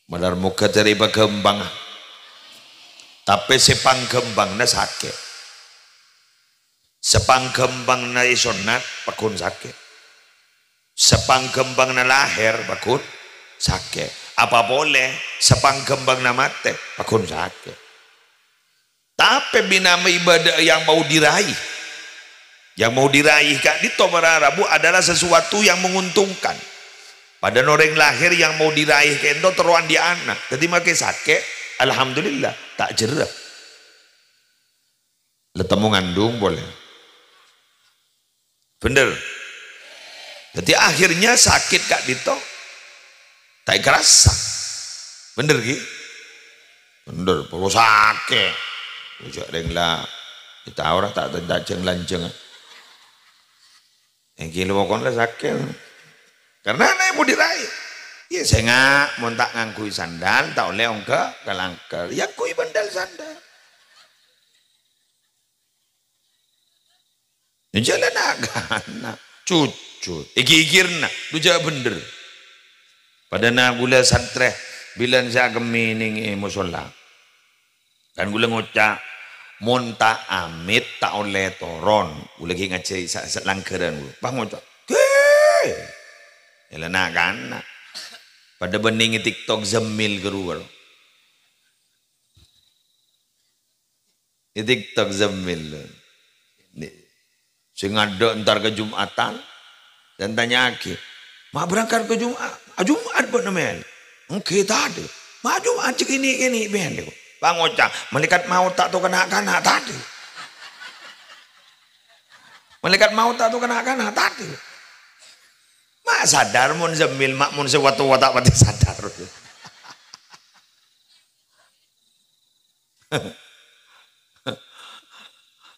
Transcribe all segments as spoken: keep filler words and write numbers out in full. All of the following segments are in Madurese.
Malar moghâ dhâri paghâmpangnga. Tapè sè paghâmpangnga sakè'. Sè paghâmpangnga èsonnat, pagghun sakè'. Sè paghâmpangnga lahèr, pagghun sakè'. Apa polè, sè paghâmpangnga matè, pagghun sakè'. Tapè bâdâ ibadah yang mau diraih. Yang mau diraih ka'dinto para rabu adalah sesuatu yang menguntungkan. Padâna orèng lahèr yang mau diraih ka'dinto terro andi'â ana'. Dhâddhi makè sakè', alhamdulillah, ta' jherrâ. La temmo ngandung polè. Bhender. Dhâddhi akhirnya sakè' ka'dinto ta' èkarassa. Bhender, ghi? Bhender, pola sakè'. Oja rèng la, ta' ora ta', ta' jeng-lanjeng. Èngghi lo pokokna la sakè'. Karena ana' mau diraih. Iyâ, sènga' mon ta' ngangghuy sandal, ta' ollè ongghâ ka langkèr. Iyâ, ngangghuy bhender sandal. Jhâlâna kana', cucut, ègigirna, dhu jhâ' bhender. Padâna ghulâ santrè, bilân sè akemmè nèng è mosolla. Kan ghulâ ngoca', "Mon ta' amit, ta' ollè toron." Ghulâ ghi' ngajhâi sa-, sa-, langghârân ghulâ. Pas ngoca', "Ghi!" Jhâlâna kana'. Padâ bânnè neng TikTok Zammil ghâruwa. È TikTok Zammil. Sè ngadâ' entar ka Jum'atan, dan tanya'aghi, "Ma' berangkat ka Jum'at? A, Jum'at bâ'na, Mèl?" "Èngghi, tadâ'." "Ma' Jum'at jhâ' kènè'-kènè', Mèl?" Pangoca', "Malaèkat maot ta' tao kana'-kana', tadâ'." "Malaèkat maot ta' tao kana'-kana', tadâ'." Ma' sadar mon Zammil, ma' mon sè wa-towa ta' patè sadar.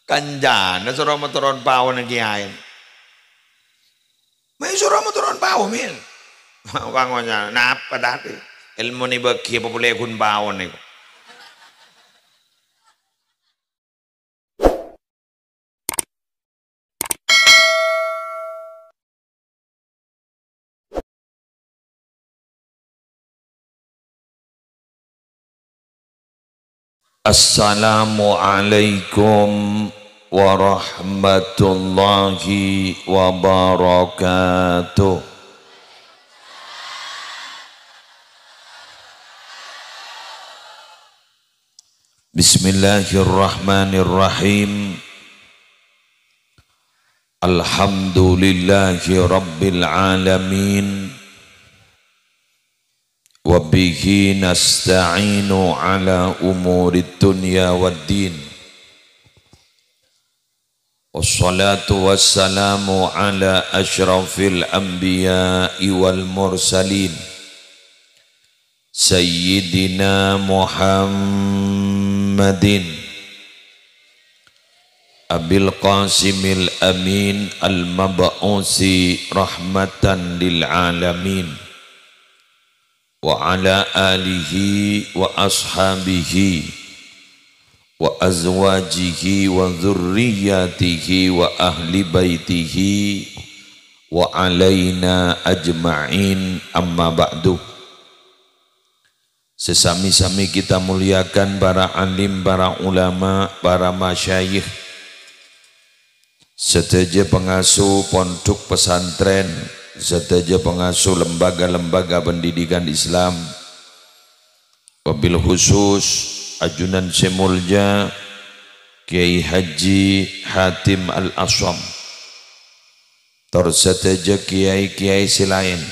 Kancana soro motoron paon kèyaè. "Ma' soro motoron paon, Mèl?" Pangoca', "Napa tadâ'? Èlmona èbâghi apa polè ghun paon nèko?" Assalamualaikum warahmatullahi wabarakatuh. Bismillahirrahmanirrahim. Alhamdulillahi rabbil alamin. Wa bihi nasta'inu ala umurid dunya wad din. Wassalatu wassalamu ala asyrafil anbiya'i wal mursalin, Sayyidina Muhammadin Abil Qasimil Amin al-mab'usi rahmatan lil alamin. Wa ala alihi wa ashabihi wa azwajihi wa dzurriyyatihi wa ahli baitihi wa alaina ajma'in, amma ba'du. Sè sami-sami kita muliakan para alim, para ulama, para masyayikh, sadhâjâ pangasuh pondhuk pesantren, sadhâjâ pangasuh lembaga-lembaga pendidikan Islam, wabil khusus ajunan sè molja Kiai Haji Hatim Al-Aswam, tor sadhâjâ kiai-kiai sè laèn,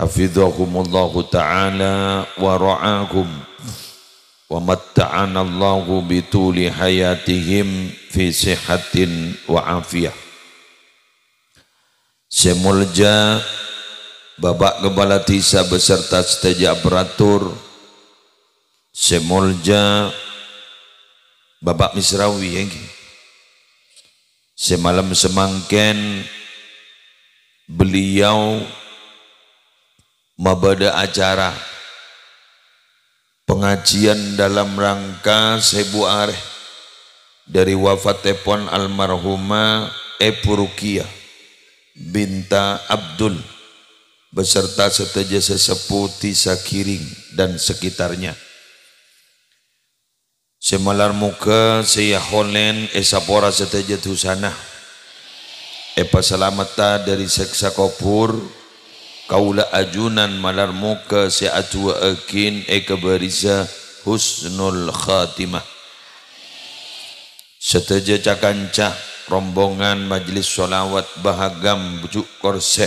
hafidhahumullahu ta'ala wa ra'ahum. Wa matta'anallahu bituli hayatihim fi sihhatin wa afiyah. Sè molja Bapak Kepala Dhisa beserta sadhâjâ aparatur, sè molja Bapak Misrawi, èngghi. Sè malem samangkèn beliau mabâdâ acara pengajian dalam rangka sèbu arè dâri wafattèpon almarhumah Èbhu Ruqyah binta Abdul beserta sadhâjâ sesepuh di Sagiring dan sekitarnya. Sè malar moghâ sè èaholèn èsapora sadhâjâ dhusana, èpasalametta dhâri sèksa kobhur. Kaulâ ajunan malar moghâ sè adu'a'aghin èkabârisa husnul khatimah. Sadhâjâ ca-kanca rombongan Majelis Sholawat Bahagam Ju' Korsè.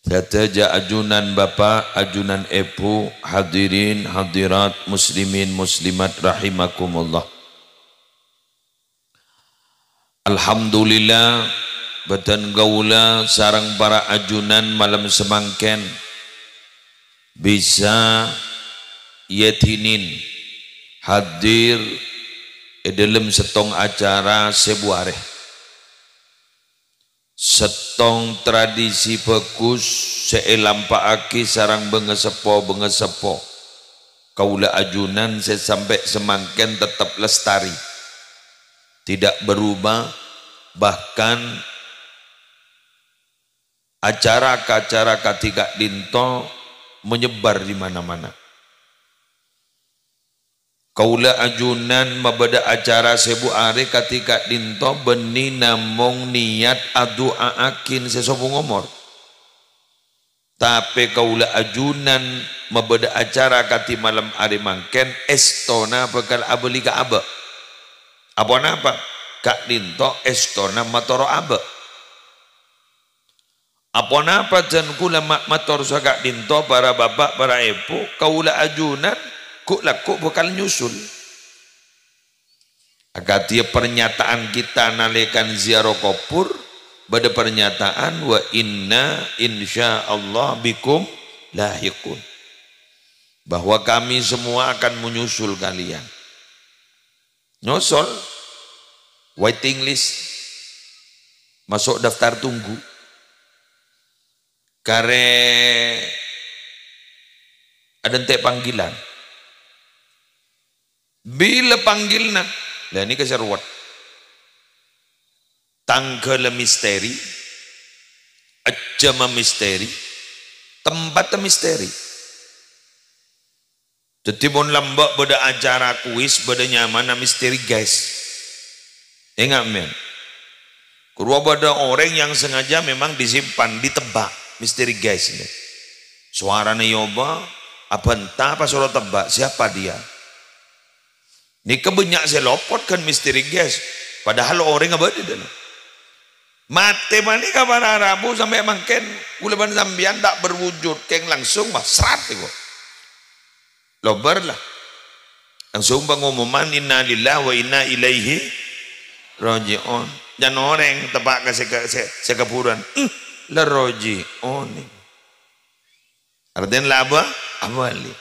Sadhâjâ ajunan bapa', ajunan èbhu, hadirin, hadirat, muslimin, muslimat rahimakumullah. Alhamdulillah, bâdhân kaulâ sareng para ajunan malem samangkèn bisa yadinin hadir è dhâlem sèttong acara sèbu arè. Sèttong tradisi bhâghus sè èlampa'aghi sareng bângaseppo-bângaseppo kaulâ ajunan sè sampè' samangkèn tettep lestari, tidak berubah, bahkan acara-acara kadhi ka'dhinto menyebar di mana-mana. Kaulâ ajunan mabâdâ acara sèbu arè kadhi ka'dhinto bânnè namong niyat adu'a'aghin sè sobung omor. Tapè kaulâ ajunan mabâdâ acara kadhi malem arè mangkèn, èstona bhâkal abâli ka abâ'. Aponapa? Ka'dhinto èstona matoro' abâ'. Aponapa jhân kaulâ ma'-, mator saka'dhinto, para bapa', para èbhu, kaulâ ajunan ghu'-lagghu' bhâkal nyusul. Akadhi pernyataan kita nalèkana ziarah kobhur, bâdâ pernyataan, "Wa inna insyaallah bikum lahiqun." Bahwa kami semua akan menyusul kalian. Nyosol, waiting list, maso' daftar tunggu. Karè adhânte' panggilan. Bilâ panggilna? Lah, nèka sè ruwet. Tangghâlla misteri, jhâmma misteri, tempatta misteri. Dhâddhi, mon lambâ' bâdâ acara kuis, bâdâ nyamana misteri guest. Enga', men. Ghâruwa bâdâ orèng yang sengaja memang disimpan, ditebak, misteri guest ini. Sowarana èobâ, abânta pas soro tebak, siapa dia? Nèka bânnya' sè lopot kan misteri guest, padahal orèngnga bâdâ dâlem. Matè panèka para rabu sampè' mangkèn, kaulâ bân sampèyan ta' berwujud, kèng langsung, wah, srat èko. Lobâr la. Langsung pengumuman, "Innalillahi wa inna ilaihi raji'un." Jhân orèng teppa' ka sè ka-, sè, sè kabhuruwân. "Eh, la raji'un." Artinya la abâ-, abâli.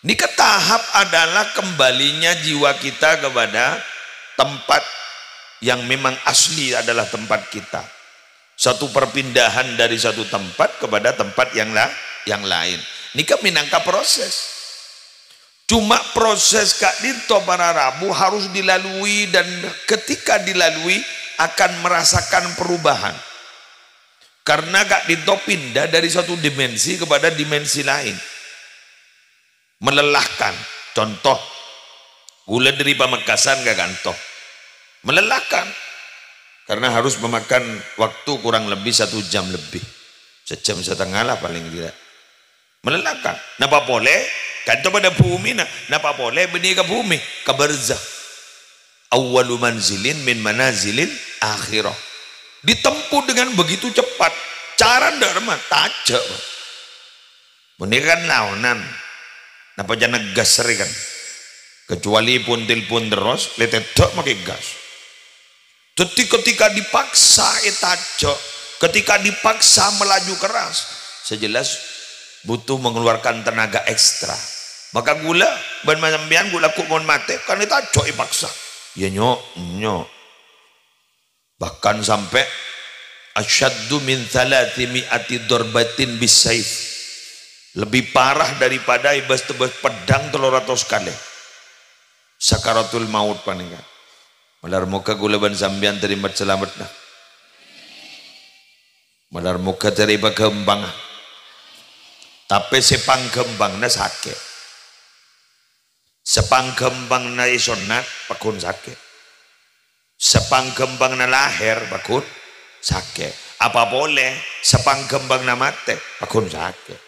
Nèka tahap adalah kembalinya jiwa kita kepada tempat yang memang asli adalah tempat kita. Satu perpindahan dari satu tempat kepada tempat yang la-, yang lain. Nèka minangka proses. Cuma proses ka'dinto para rabu harus dilalui, dan ketika dilalui akan merasakan perubahan. Karena ka'dinto pindah dari satu dimensi kepada dimensi lain. Melelahkan. Contoh, kaulâ dâri Pamekasan ka kanto. Melelahkan. Karena harus memakan waktu kurang lebih satu jam lebih. Sejam setengah lah paling tidak. Melelahkan. Napa polè? Kanto padâ bhumina. Napa polè bânnè ka bhumi? Ka barzakh. Awwalu manzilin min manazilil akhirah. Ditempuh dengan begitu cepat. Cara ndak remah, tajâ', Pak. Mènè kan laonan. Napa jhâ' nègas rè kan? Kecuali pon-telpon terros, lè tèdâ' makè gas. Dhâddhi ketika dipaksa ètajâ', ketika dipaksa melaju keras, sè jelas butuh mengeluarkan tenaga ekstra. Maka kaulâ bân sampèyan kaulâ ghu' mon matè, kan ètajâ' èpaksa. Iyâ, nyo', nyo'. Bahkan sampè' asyaddu min thalathimi'ati dorbatin bis-saif. Lebih parah daripada èbâs-tebâs peddhâng tello ratos kalè. Sakaratul maut panèka. Malar moghâ kaulâ bân sampèyan tarèma salameddhâ. Malar moghâ dhâri paghâmpang. Tapè sè paghâmpangna sakè'. Sè paghâmpangna èsonnat, pagghun sakè'. Sè paghâmpangna lahèr, pagghun sakè'. Apa polè, sè paghâmpangna matè, pagghun sakè'.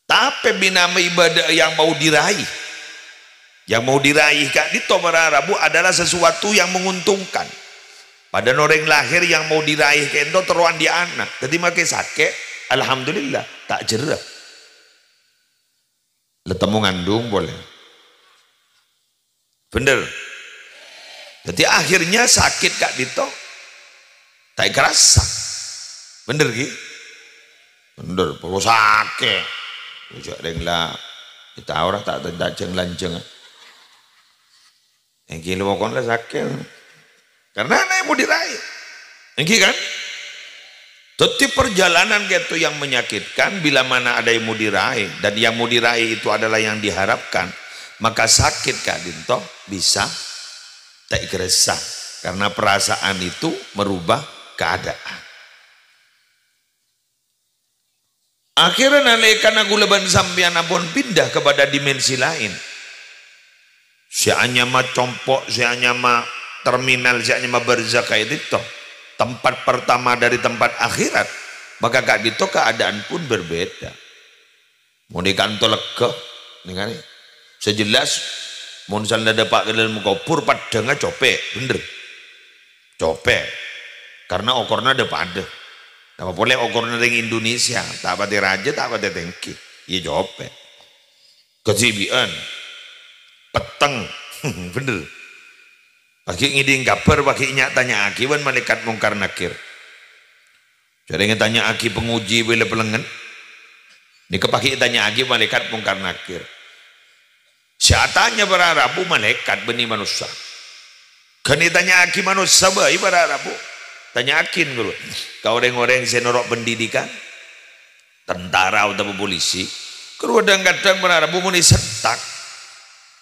Tapè bâdâ ibadah yang mau diraih. Yang mau diraih ka'dinto para rabu adalah sesuatu yang menguntungkan. Padâna orèng lahèr yang mau diraih ka'dinto terro andi'â ana'. Dhâddhi makè sakè', alhamdulillah, ta' jherrâ. La temmo ngandung polè. Bhender. Dhâddhi akhirnya sakè' ka'dinto ta' èkarassa. Bhender, ghi? Bhender, pola sakè'. Oja rèng la, kita ora ta', ta' jeng-lanjeng. Èngghi lo pokokna la sakè'. Karena ana' yang mau diraih. Èngghi kan? Dhâddhi perjalanan ka'dinto yang menyakitkan bila mana ada yang mau diraih. Dan yang mau diraih itu adalah yang diharapkan. Maka sakè' ka'dinto bisa ta' èkarassa. Karena perasaan itu merubah keadaan. Akhirnya nalèkana kaulâ bân sampèyan ampon pindah kepada dimensi lain. Sè anyama compo', sè anyama terminal, sè anyama barzakh ka'dinto. Tempat pertama dari tempat akhirat. Maka ka'dinto keadaan pun berbeda. Mon è ka'dinto lega, nèngalè. Sè jelas, mon sala dâpa' ka dâlem kobhur, paddhângnga copè', bhender. Copè'. Karena okorna dâ-padâ. Napa polè okorna rèng Indonesia, ta' patè rajâ, ta' patè tèngghi. Iyâ copè'. Kadhibi'ân. Petteng. Bhender. Paghi' ngèdhing kabhâr, paghi' nya-tanya'aghi bân malaèkat Mungkar Nakir. Jhârèng ètanya'aghi pangoji bâlâ pèlengngen. Nèka paghi' ètanya'aghi malaèkat Mungkar Nakir. Sè atanya para rabu malaèkat bânnè manossa. Ghân ètanya'aghi manossa bhâi para rabu. Tanya'aghin ghâruwa ka orèng-orèng sè noro' pendidikan, tentara otabâ polisi. Ghâruwa dhâng-kadhâng para rabu mon èsentak.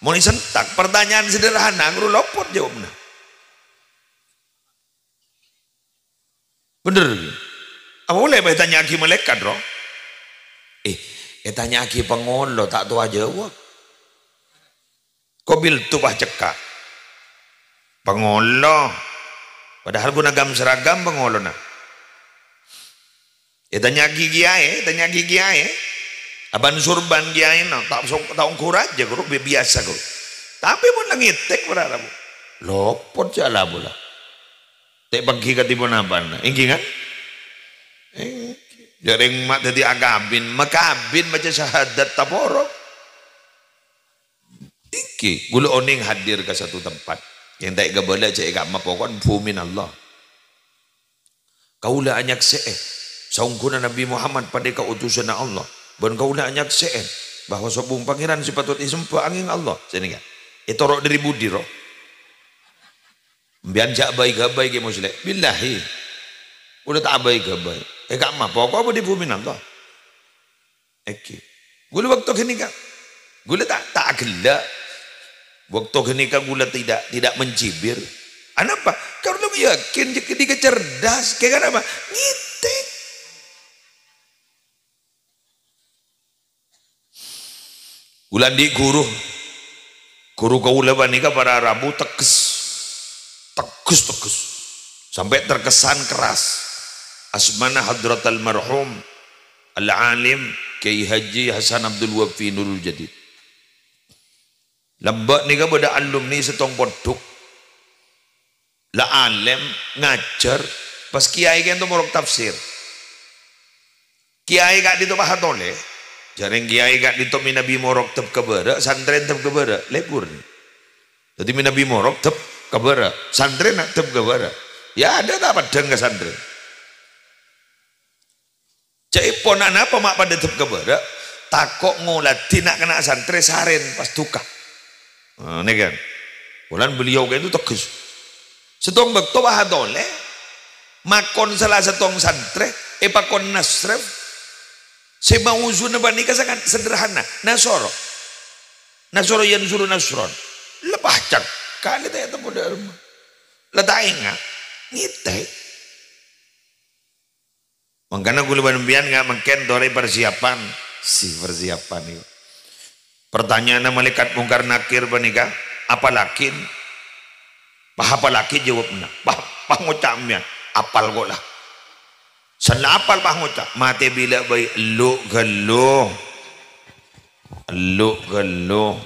Mon èsentak, pertanyaan sederhana ghâruwa lopot jawabna. Bhender. Apa polè bâ ètanya'aghi malaèkat, ro? Eh, ètanya'aghi pangolo, ta' towa jawab. Kobil tu pas cekka'. Pangolo. Padahal ghun agam-seragam pangolona. Ètanya'aghi kiyaè, ètanya'aghi kiyaè. Abân surban kiyaèna, ta' so-, ta' ongghu rajâ, ghâruwa, bi-, biyasa, ghâruwa. Tapè mon la ngètèk, para rabu. Lopot jhâ' la pola. Ta' paghi' kadhi ponapana, èngghi kan? Èngghi. Jhârèng ma' dhâddhi akabin, makabin maca syahadat taporo. Èngghi, ghulâ onèng hadir ka satu tempat. Yèn ta' èkabâlâ jhâ' èka'emma, pokok bhumina Allah. Kaulâ anyaksè'è, saongghuna Nabbhi Muhammad panèka utusanna Allah, bân kaulâ anyaksè'è bahwa sobung Pangèran sè patot èsemba angèng Allah. Sanèka. Ètoro' dâri budi, ro? Sampèyan jhâ' bhâi-ghâbây, Kè Musleh. Billahi. Kaulâ ta' bhâi-ghâbây. È, ka'emma, pokok budi bhumina Allah. Èngghi. Ghulâ bâkto ghânèka. Ghulâ ta', ta' aghellâ'. Bâkto ghânèka ghulâ tidak, tidak mencibir. Anapa? Karena yakin jhâ' ghânèka cerdas. Kè kenapa? Ngètèk. Ghulâ andi' ghuru. Ghuru kaulâ panèka para rabu tegghes. Tegghes, tegghes. Sampè' terkesan keras. Asmana Hadratal Marhum Al-Alim Kiai Haji Hasan Abdul Wafi Nurul Jadid. Lambâ' nèka bâdâ alumni sèttong pondhuk. La alèm, ngajhâr, pas kiyaè kènto morok tafsir. Kiyaè ka'dinto pahatolè, jhârèng kiyaè ka'dinto mènabi morok dhâp ka bârâ', santrèna dhâp ka bârâ', lebur. Dhâddhi mènabi morok dhâp ka bârâ', santrèna dhâp ka bârâ'. Ya, adâ' ta' paddhâng ka santrè. Ca'èpon anapa ma' padâ dhâp ka bârâ', tako' ngoladhi na'-kana' santrè sarèn pas duka. Nah, nèka. Polana beliau ka'dinto tegghes. Sèttong bâkto pahatolè, makon sala sèttong santrè, èpakon nasrèf. Sè mauzuna panèka sangat sederhana, nasoro. Nasoro yansuru nasron. La pacak, kalè ta' ètemmo dâ' remma. La ta' enga', ngètèk. Mangkana kaulâ bân sampèyan nga' mangkèn torè persiapan. Si persiapan itu. Pertanyaanna malaikat Mungkar Nakir panèka, apalagi? Pas apalagi jawabna? Pas, pas ngoca' sampèyan, apal kok la. San la apal pas ngoca', matè bilâ bhâi, ellu' ghâllu. Ellu' ghâllu.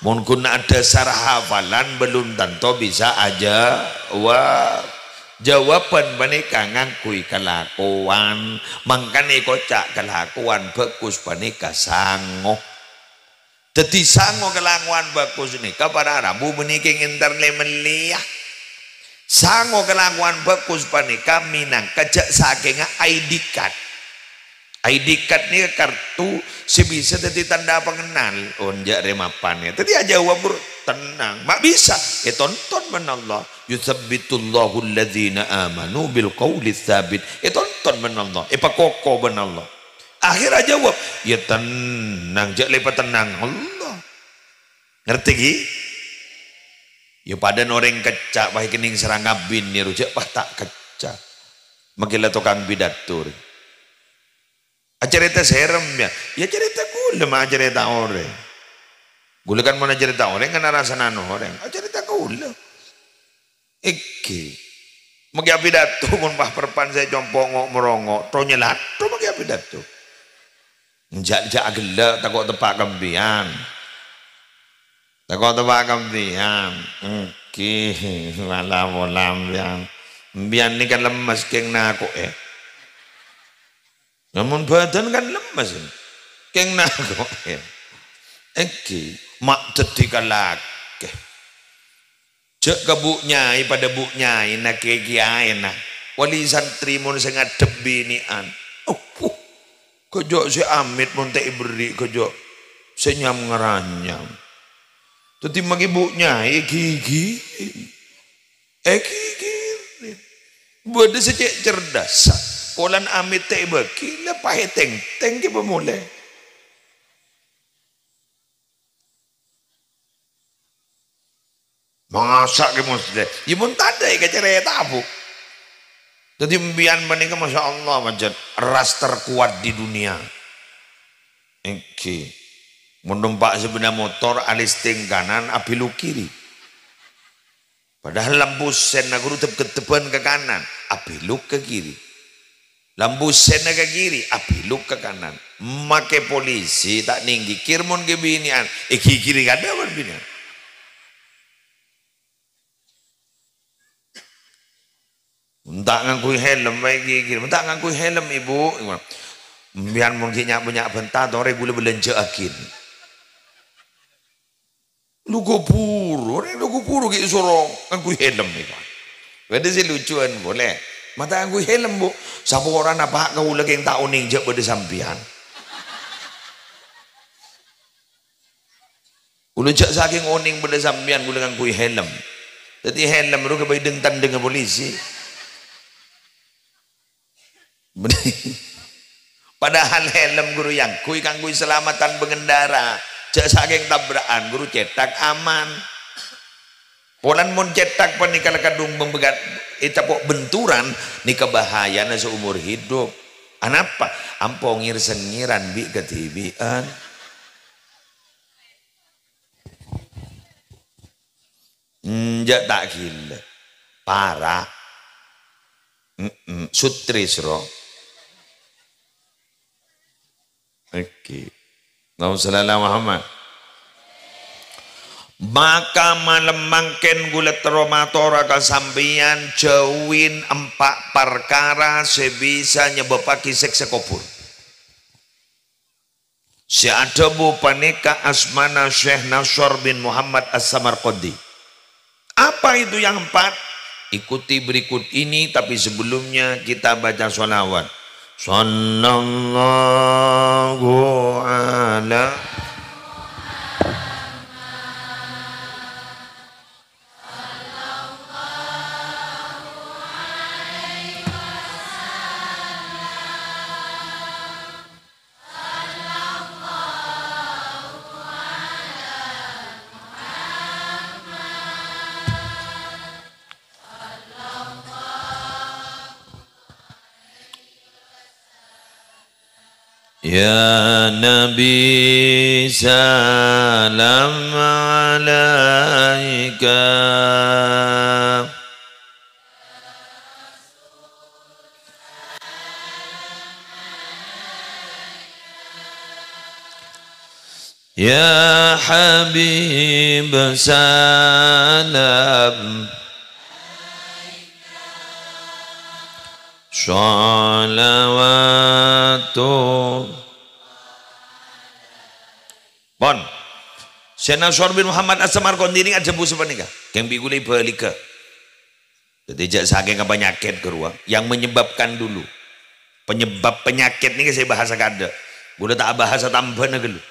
Mon ghun adhâsar hafalan, belum tanto bisa ajâwâb. Jâwâbhân panèka ngangghuy kalakowan. Mangkana èkoca' kalakowan bhâghus panèka sango. Dhâddhi sango kalakowan bhâghus nèka para rabu bânnè kèng èntar lè-mellèya. Sango kalakowan bhâghus panèka mènangka jâ' sakènga I D card. I D card nèka kartu sè bisa dhâddhi tandhâ pangennal. Oh, enjâ' rè mapan ya. Dhâddhi ajâwâb, bro. Tenang. Ma' bisa. Ètonton bân Allah. "Yutsabbitullahul ladzina amanu bil qauli tsabit." Ètonton bân Allah. Èpakoko bân Allah. Akhèr ajâwâb, "Ya tenang, jâ' lè patennang Allah." Ngartè, ghi? Ya padâna orèng kècca', pas èkennèng sarang abin nèro, jâ' pas ta' kècca'. Makkè la tokang pidato, rè. Acarèta sèrem, ya. Ya carèta kaulâ, ma' acarèta orèng. Kaulâ kan mon acarèta orèng, kan arasana orèng. Acarèta kaulâ. Èngghi. Makkè apidato mon pas perpan sè compo' ngo'-morongo', to nyalato makkè apidato. Jâ', jâ' aghellâ', tako' teppa' ka sampèyan. Tako' teppa' ka sampèyan. Èngghi, mala-pola sampèyan. Sampèyan nèka lemmes kèng nako'è. Lamon bhâdhân kan lemmes, kèng nako'è. Èngghi, ma' dhâddhi kalakè. Jâ' ka bu' nyaè, padâ bu' nyaèna, kè-, kèyaèna. Wali santrè mon sè ngadhep binè'an. Opo, ghâjâ' sè amit mon ta' èberri' ghâjâ' sè nyam-ngaranyam. Dhâddhi makkè bu' nyaè èghighiri. Èghighiri. Bâdâ sè cè' cerdassa. Polana amit ta' èbâghi, la pas ètèngtèng kè pamolè. Masa' kè mostè? Ya, mon tadâ' èkacarèta, Bu. Dhâddhi, sampèyan panèka, masya Allah, pancèn ras terkuat di dunia. Èngghi. Mon nompa' sepeda motor, alisting kanan, abelok kiri. Padahal lampu senna ghuru tep-, keteban ka kanan, abelok ka kiri. Lampu senna ka kiri, abelok ka kanan. Makkè polisi ta' nèng ghighir mon ghi' binè'an, èghighiri kadhâ' bân binè'an. "Mon ta' ngangghuy helm, bhâi ghighir. Mon ta' ngangghuy helm, Ibu." Sampèyan mon ghi' nya'-, nya' bhânta, torè ghulâ bâlânjhâ'aghin. Lu ghâburu, orèng lu ghâburu ghi' soro ngangghuy helm, èko. Bâdâ sè lucuwân polè. "Ma' ta' ngangghuy helm, Bu?" "Saporana, Pak, kaulâ kèng ta' onèng jâ' bâdâ sampèyan." Kaulâ jâ' sakèng onèng bâdâ sampèyan, kaulâ ngangghuy helm. Dhâddhi helm rowa ghâbây dhâng-tandhângnga polisi. Padahal helm ghuru èangghuy kaangghuy salameddhân pangendara. Jâ' sakèng tabra'an, ghuru cèthak aman. Polana mon cèthak panèka la kadhung membekat, ècapo' benturan, nèka bahayana seumur hidup. Anapa? Ampo ngèr-sengngèran bi' kadhibi'ân. Enjâ' ta' ghilâ. Para'. Mm-mm. Sutrisro. Oke. Allahumma shalli ala Muhammad. Maka malem mangkèn ghulâ terro matora ka sampèyan jhâuwin empa' parkara sè bisa nyebâbbhâghi sèksa kobhur. Sè adhâbu panèka asmana Syekh Nasr bin Muhammad As-Samarqandi. Apa itu yang empat? Ikuti berikut ini, tapi sebelumnya kita baca sholawat. Sallallahu ala Ya Nabi, salam alaika. Ya Habib, salam. Shalawatu. Pon. Sayyidina Syahr bin Muhammad As-Samarqandi nèka adhâbu sapanèka. Kèng bi' kaulâ èbâligâ. Dhâddhi jhâ' sakèng ka panyakèt ghâruwa, yang menyebabkan dulu. Penyebab penyakèt nèka sè bahasa kaadâ'. Kaulâ ta' bahasa tambhâna ghâllu.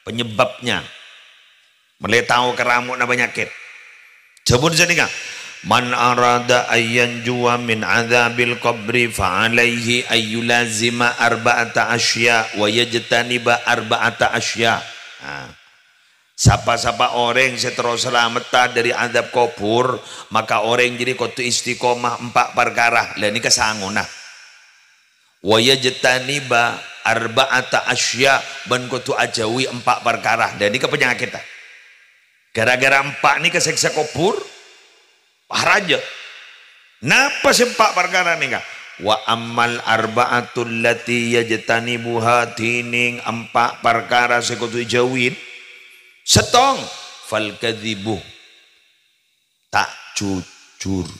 Penyebabnya. Mèlè tao karamo'na panyakèt. Dhâbuna sanèka, "Man arada ayyanjuwa min adzabil qabri fa alaihi ayyulazima arba'ata asya wa yajtaniba arba'ata asya." Nah, sapa-sapa orèng sè terro salametta dhâri adzab kobhur, maka orèng jârèya kodhu istiqomah empa' parkara. Lah, nèka sangona. "Wa yajtaniba arba'ata asya," bân kodhu ajhâuwi empa' parkara. Lah, nèka panyakètta. Ghârâ-ghârâ empa' nèka sèksa kobhur, parajâ. Napa sè empa' parkara nèka? "Wa ammal arba'atul lati yajtanibuha," dhinèng empa' parkara sè kodhu èjhâuwi, sèttong, "fal kadzibu," ta' jujur.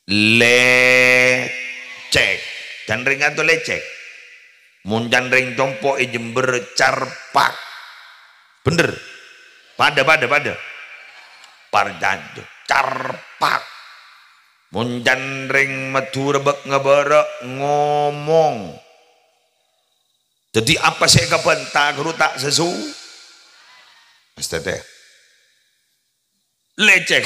Lècèk. Can rèng kanto lècèk. Mon can rèng compo' è Jember carpak. Bhender. Padâ, padâ, padâ. Parcajâ. Carpak. Mon can rèng Madhurâ bâk ngabârâ' ngomong. Dhâddhi apa sè èkabânta ghâruwa ta' sesu-, S T T. Lècèk.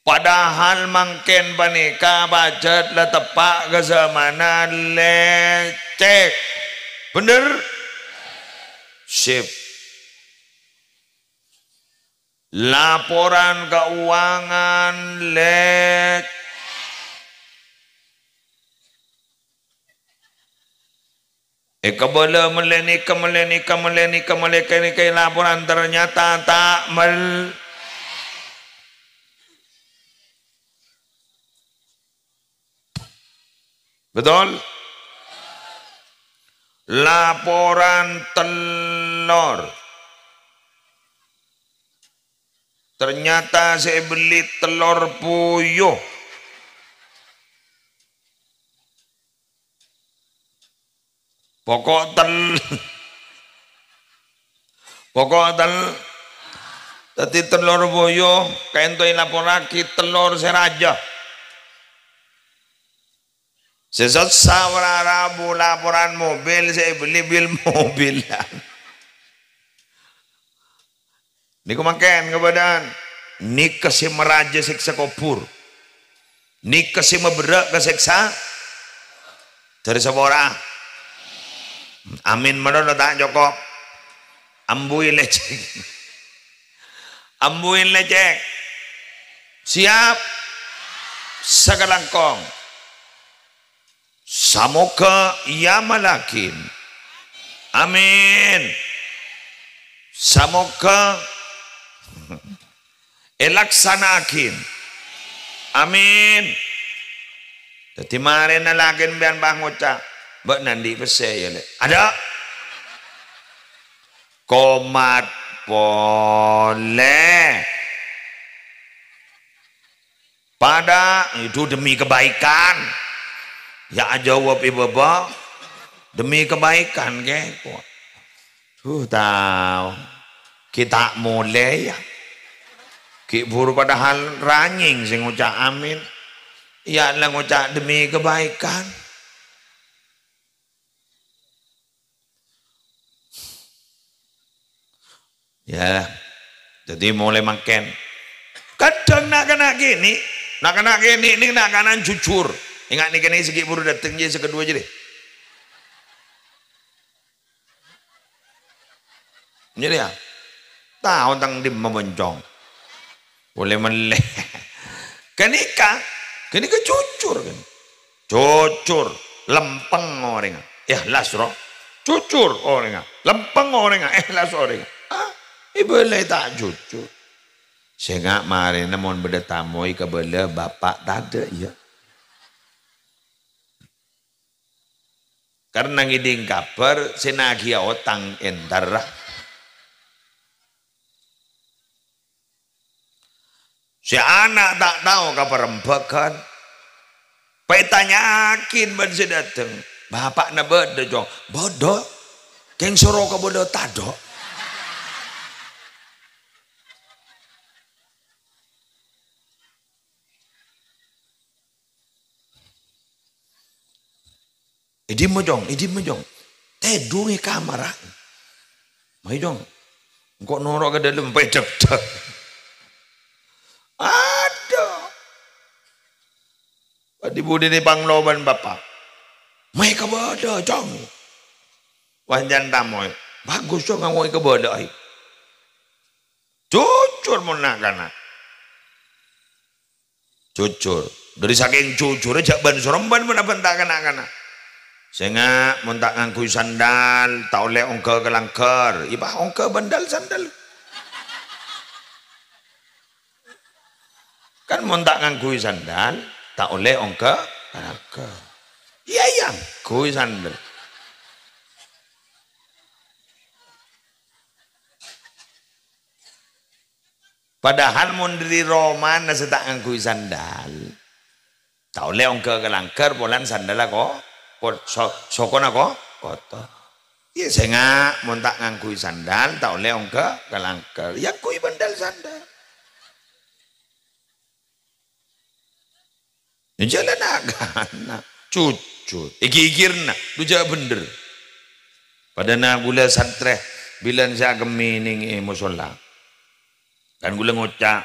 Padahal mangkèn panèka pajhât la teppa' ka zamanna lècèk. Bhender? Sip. Laporan keuangan lècèk. Èkabâlâ mellè nèka, mellè nèka, mellè nèka, mellè kènèka, laporan ternyata ta' mel-, betul? Laporan tellor. Ternyata sè èbelli tellor poyo. Poko' tel-, poko' tel-, dhâddhi tellor poyo, kaènto èlaporraghi tellor sè rajâ. Sè sossa para rabu laporan mobil sè èbelli bil-mobilan. Nèko mangkèn kabâdâ'ân. Nèka sè marajâ sèksa kobhur. Nèka sè maberrâ' ka sèksa. Dhâri sapa ora? Amin malolo ta' cokop. Ambuwi lècèk. Ambuwi lècèk. Siap? Sakalangkong. Samoghâ èamallaghi. Amin. Samoghâ èlaksana'aghi. Amin. Dhâddhi marèna lakèn sampèyan pas ngoca', "Bâ'na andi' pèssè, yâ, Lè'?" "Adâ'." Komat polè. Padâ, itu demi kebaikan. Ya, ajâwâb è bâbâ. Demi kebaikan, kè. Duh, tao. Ghi' ta' molè, ya. Ghi' buru padahal ranyèng sè ngoca' amin. Ya, la ngoca' demi kebaikan. Ya, dhâddhi molaè mangkèn. Kadhâng na'-kana' kènè', na'-kana' kènè' nèka na'-kana' jujur. Ènga' nèka nèka sè ghi' buru dâteng, jâ' sè kaduwâ jârèya. Jârèya. Tao tang dimma bâncong. Polè mellè. Ghânèka, ghânèka jujur, kan. Jujur, lempeng orèngnga. Èhlas, ro. Jujur orèngnga. Lempeng orèngnga. Èhlas orèngnga. Ah, èbâlâi ta' jujur. Sènga' marèna mon bâdâ tamoy kabâlâ bapa' tadâ', iyâ. Karna ngèdhing kabhâr sè naghiyâ otang entar. Sè ana' ta' tao ka parembhâghân. Pas ètanya'aghi bân sè dâteng, "Bapa'na bâdâ, Cong?" "Bâdâ. Kèng soro kabâlâ tadâ'." "È dimma, Cong? È dimma, Cong?" "Tèdung è kamarra." "Mayu, Cong. Engko' noro' ka dâlem, pas èdhekdhek." Adhu. Bâdhi budina pangloban bapa'. "Mayu kabâlâ, Cong." "Wah, jhân tamoy." "Bhâghus, Cong, engko' kabâlâ, ayo." Jujur mon na'-kana'. Jujur. Dhâri sakèng jujurrâ jhâ' bân-soromban mon abhânta ka na'-kana'. "Sènga', mon ta' ngangghuy sandal, ta' ollè ongghâ ka langghâr." Iyâ, pas ongghâ bân dâl sandal. Kan mon ta' ngangghuy sandal, ta' ollè ongghâ ka langghâr. Iyâ, iyâ, ngangghuy sandal. Padahal mon dhâri romana sè ta' ngangghuy sandal, ta' ollè ongghâ ka langghâr polana sandalla ko-, ko-, so-, sokona ko-, kotor. Iyâ, sènga' mon ta' ngangghuy sandal, ta' ollè ongghâ ka langghâr. Iyâ, ngangghuy bân dâl sandal. Jhâlâna kana', jujur. Èghighirna, dhu jhâ' bhendher. Padâna ghulâ santrè bilân sè akemmè nèng è mosolla. Kan ghulâ ngoca',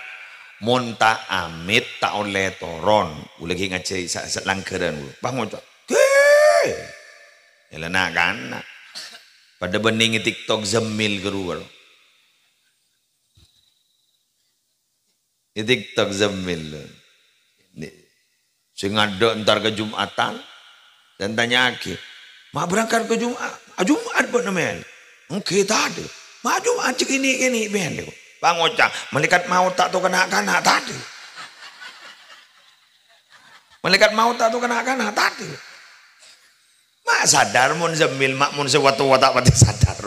"Mon ta' amit, ta' ollè toron." Ghulâ ghi' ngajhâi sa-, sa-, langghârân ghulâ. Pas ngoca', "Ghi!" Jhâlâna kana'. Padâ bânnè nge-TikTok Zammil ghâruwa. È TikTok Zammil. Ni-, sè ngadâ' entar ka Jum'atan, dan tanya'aghi, "Ma' berangkat ka Jum'at? A, Jum'at bâ'na, Mèl?" "Èngghi, tadâ'." "Ma' Jum'at jhâ' kènè'-kènè', Mèl?" Pangoca', "Malaèkat maot ta' tao ka na'-kana', tadâ'." "Malaèkat maot ta' tao ka na'-kana', tadâ'." Ma' sadar mon Zammil, ma' mon sè wa-towa ta' patè sadar.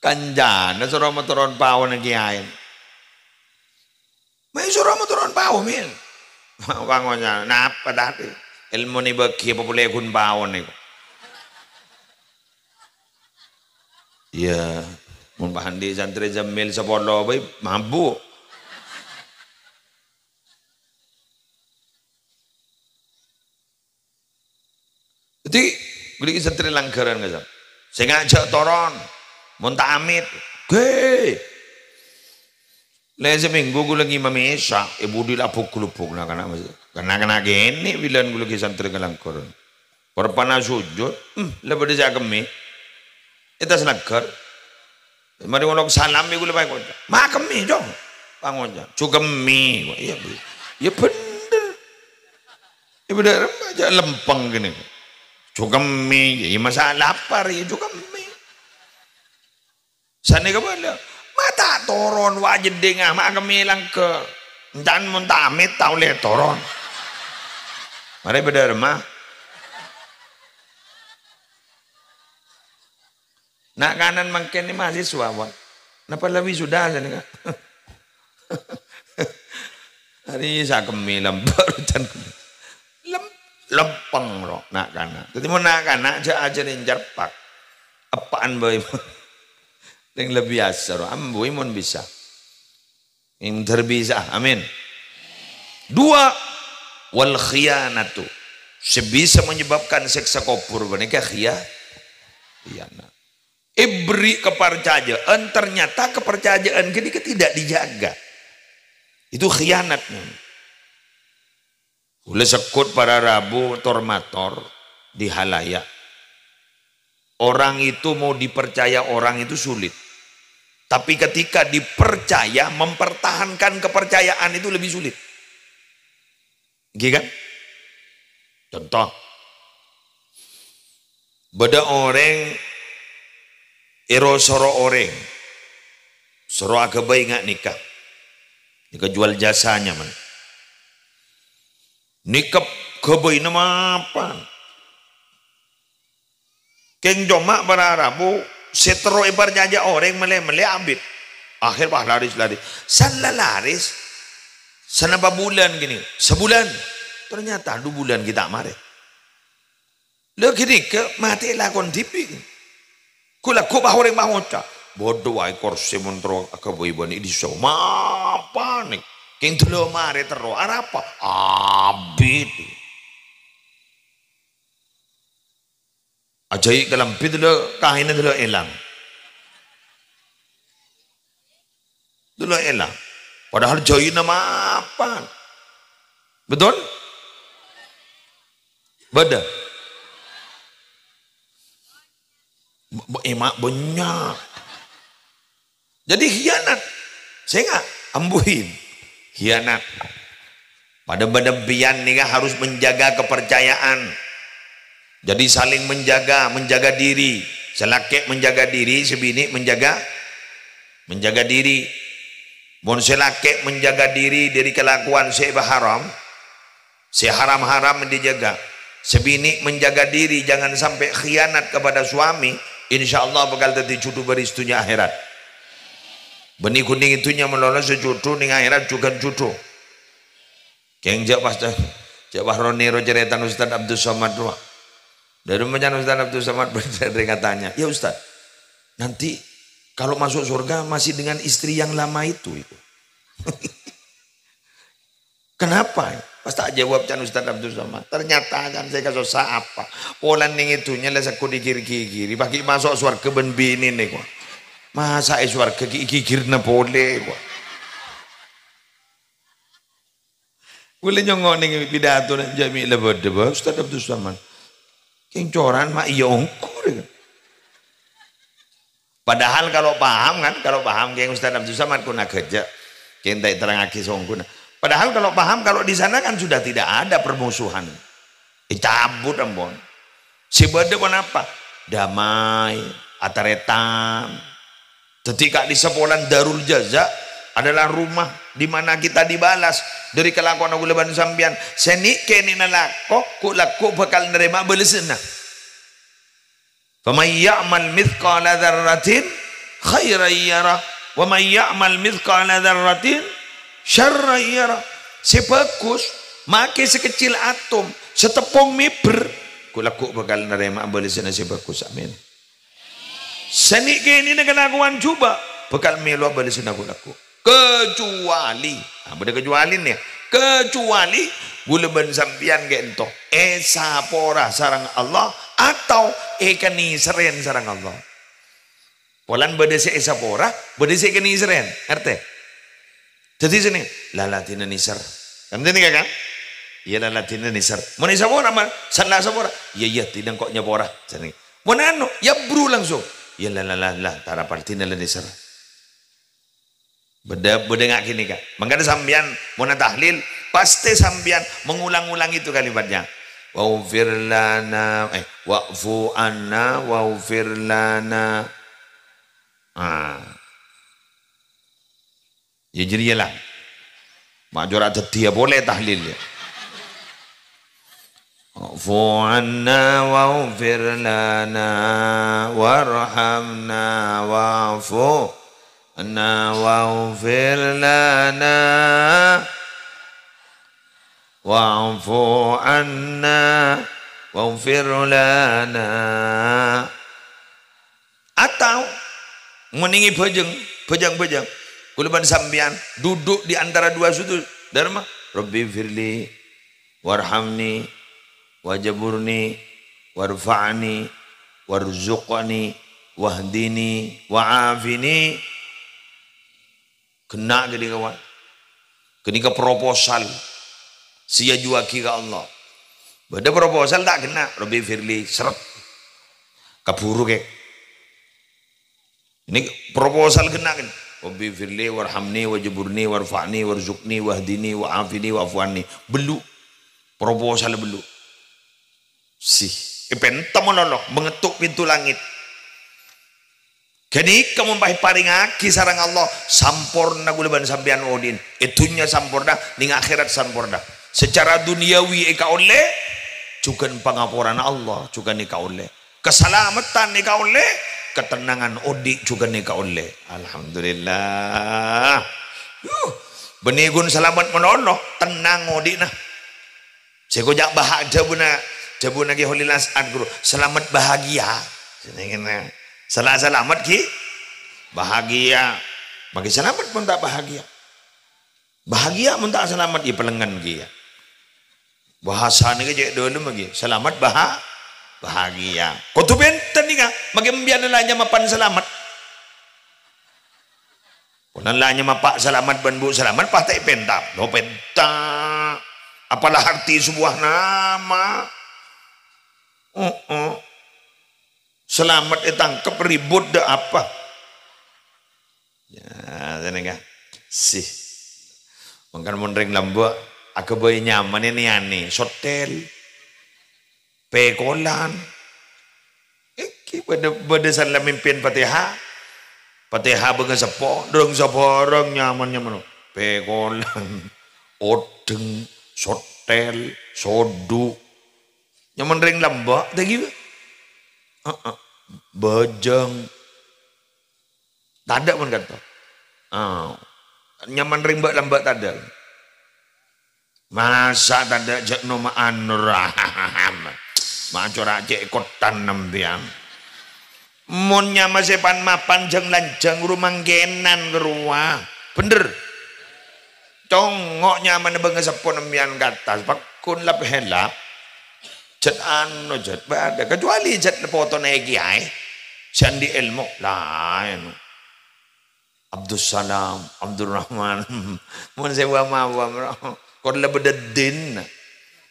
Kancana soro motoron paona kèyaèna. "Mayu soro motoron paona, Mèl." Pangoca', "Napa tadâ'? Èlmona èbâghi apa polè ghun paona nèko?" Iyâ, mon pas andi' santrè Zammil sapolo bhâi mabuk. Dhâddhi, ghulâ ghi' santrè langghârân, ka'issa'. Sènga' jhâ' toron, mon ta' amit, ghi! Lè samènggu ghulâ ngimami Isya, è budi la bhuk-ghulubbhuk na'-kana' mas-, na'-kana' kènè' bilân ghulâ ghi' santrè ka langghârân. Parpana sojud, hmm, la bâdâ sè akemmè. È attas langghâr. Marè ngoca' salam, iyâ ghulâ pangoca', "Ma' kemmè, Cong?" Pangoca', "Jhâ' kemmè." Iyâ, Bu. Iyâ bhendher. Iyâ bhendher, jhâ' lempeng kènè. "Jhâ' kemmè." Iyâ, masa lapar, iyâ jhâ' kemmè. Sanèka bâlâ. "Ma' ta' toron, wa' jeddhingnga, ma' kemmè langghâr. Ènca'na mon ta' amit, ta' ollè toron." Marè bhendher, Ma. Na'-kana' mangkèn nè mahasiswa, pon. Napa la wisuda sanèka? Arè sakemmè lambâr can. Lem-, lempeng ro na'-kana'. Dhâddhi mon na'-kana' jhâ' ajhâri ncarpak. Eppa'an bhâi. Nèng lebbi asar, ambuwi mon bisa. Nèng dhâr bisa, amin. Dua, wal khiyanatu. Sè bisa menyebabkan sèksa kobhur panèka khiya-, khiyanat. Èberri' kepercayaan, ternyata kepercayaan ghânèka tidak dijaga. Itu khiyanat. Ghulâ segghut para rabu tor-mator di halayak. Orang itu mau dipercaya orang itu sulit. Tapi ketika dipercaya, mempertahankan kepercayaan itu lebih sulit. Èngghi kan? Conto, bâdâ orèng èro-soro orèng, soro aghâbây nga' nèka. Nèka jual jasanya, man. Nèka ghâbâyna mapan. Kèng coma para rabu sè terro èparcajâ orèng mellè-mellè abit. Akhèr, wah, laris-laris. San la laris. Sanapa bulân kènè'? Sabulân. Ternyata du bulân ghi' ta' marè. La ghânèka matè lakon dhibi'. Ghu-lagghu' pas orèng pas ngoca', "Bâdâ wae korsè mon terro aghâbây bânnè dissa'. Mapan nè. Kèng dâlâ marè terro. Arapa? Abit." Ajâi' kalambhi dâlâ, kaènna dâlâ èlang. Dâlâ èlang. Padahal jâina mapan. Betul? Bâdâ? B-, b-, ema' bânnya'. Jadi khianat. Sènga', ambuhin. Khianat. Padâ-padâ bâ'na nèka harus menjaga kepercayaan. Jadi saling menjaga, menjaga diri. Sè lakè' menjaga diri, sè binè' menjaga, menjaga diri. Mon sè lakè' menjaga diri dâri kalakowan sè haram, sè haram-haram dijaga. Sè binè' menjaga diri, jangan sampai khianat kepada suami, insyaallah bhâkal dhâddhi judhu bâris dhunnya akhèrat. Bânnè ghun neng dhunnya malolo sè judhu, neng akhèrat jhughân judhu. Kèng jhâ' pas, jhâ' pas ro-nèro carètana Ustaz Abdus Somad rowa. Dâri ma' can Ustaz Abdus Somad, bâdâ rèng atanya, "Ya Ustaz, nanti kalau masuk surga masih dengan istri yang lama itu, itu?" Kenapa? Pas ta' ajâwâb can Ustaz Abdus Somad. Ternyata can sè èkasossa apa? Polana neng è dhunnya la sakko' èghigir-ghigiri, pas ghi' maso' sowarghâ bân binèna, kok. Masa' è sowarghâ ghi' èghigirna polè, kok. Kulâ nyongngo' neng pidatona jhâ' mè' la bâdâ, bâ, Ustaz Abdus Somad. Kèng coran ma' iyâ ongghu, rè. Padahal kalau paham kan, kalau paham Kèng Ustaz Abdus Somad kun aghâjâ'. Kèng ta' èterrangngaghi songghuna. Padahal kalau paham, kalau di sana kan sudah tidak ada permusuhan. Ècabut ampon. Sè bâdâ ponapa? Damai, atarètan. Dhâddhi ka'dissa' polana Darul Jaza adalah rumah di mana kita dibalas dâri kalakowanna kaulâ bân sampèyan. Sè nè'-kènè'na lako, ghu-lagghu' bhâkal narèma bâlessanna. "Faman ya'mal mitsqala dzarratin khairan yarah, wa man ya'mal mitsqala dzarratin syarran yarah." Sè bhâghus, makè sakecil atom, sateppong mèbèr, ghu-lagghu' bhâkal narèma bâlessanna sè bhâghus. Amin. Sè nè'-kènè'na kalakowan jhubâ' bhâkal mèlowa bâlessanna ghu-lagghu'. Kecuali, nah, bâdâ kecualina, ya. Kecuali kaulâ bân sampèyan ghi' ènto èsapora sareng Allah atau èkanèserrèn sareng Allah. Polana bâdâ sè èsapora, bâdâ sè èkanèserrèn. Ngartè? Dhâddhi sè nè, "La, la, dinah nèser." Kan ngènè, kan? "Iyâ, la, la, dinah nèser." Mon èsapora, ma-, "San la sapora." "Iyâ, iyâ, dinah engko' nyapora." Jârèya. Mon anu, èyabru langsung. "Iyâ, la, la, la, la, ta' arapa dinah la nèser." Bâdâ, bâdâ nga' ghânèka. Mangkana sampèyan mon atahlil, pasti sampèyan mengulang-ulang itu kalimatnya. "Waghfir lana, eh, wa'fu anna, waghfir lana." Ah. Ya, jârèya la. Ma' jhâ' ra dhâddhiyâ polè tahlil, ya. "Wa'fu anna waghfir lana warhamna wa'fu anna waghfir lana wa'fu anna waghfir lana." Atau, mon ènggi bhâjâng, bhâjâng-bhâjâng. Kaulâ bân sampèyan duduk di antara dua sudut. Dârma, "Rabbi firli, warhamni, wajburni, warfa'ni, warzuqni, wahdini, wa'afini." Ghenna' ghânèka, kawan. Ghânèka proposal sè èajuwâghi ka Allah. Bâdâ proposal ta' ghenna', "Rabbi firli," sèrèt. Kabhuru, kè. Ini proposal ghenna' kan. "Rabbi firli warhamni wajburni warfa'ni warzuqni wahdini wa'afini wa'fu anni." Bellu'. Proposal bâllu'. Sih, èpènta malolo, mangetto' pintu langit. Ghânèka mon pas èparèngaghi sareng Allah, samporna kaulâ bân sampèyan odi'na. È dhunnya samporna, neng akhèrat samporna. Secara dunyawi èkaollè, jhughân pangaporana Allah, jhughân èkaollè. Kasalameddhân èkaollè, katennangan odi' jhughân èkaollè. Alhamdulillah. Yuh, bânnè ghun salamet malolo, tennang odi'na. Sè koca' baha-, dhâbuna, dhâbuna Kè Kholil As'ad, ghuru, "Salamet bahagia." Sala-salamet ghi bahagia. Maghi salamet mon ta' bahagia. Bahagia mon ta' salamet, ya pelengen ghi, ya. Bahasana ghi cè' dhâlem ghi. Salamet baha-, bahagia. Kodhu bhenten nèka, maghi empèyan la nyamapan salamet. Polana la nyama Pa' Salamet bân Bu Salamet, pas ta' èpènta. Lo pènta. Apalah arti sebuah nama? Heeh. Salamet ètangkep, ribut, dâ' apa? Ya, sènèka. Sih. Mangkana mon rèng lambâ', aghâbây nyamana nè-anè, sottèl. Pèkolan. Èngghi bâdâ, bâdâ sè la mimpin Fatihah. Fatihah bângaseppo, rèng sabârâng nyaman-nyaman. Pèkolan, odheng, sottèl, sodhu. Nyaman rèng lambâ', ta' ghi. Heeh. Bâjâng. Tadâ' mon kanto. Ah. Nyaman rèng bâ' lambâ' tadâ'. Masa' tadâ' jhâ' noma'an ra. Ma' cora' cè' kottan sampèyan. Mon nyama sè pan-mapan jhâng-lanjhâng ru mangkènan ka rowa. Bhender. Congngo' nyamana bângaseppo sampèyan ka attas, pagghun lap-hèlap. Jhât anu, jhât bâdâ. Kecuali jhât potona è kèyaè sè andi' èlmo. Laèn. Abdussalam, Abdurrahman. Mon sè wa-, mawa, bro. Kon la bâdâ din.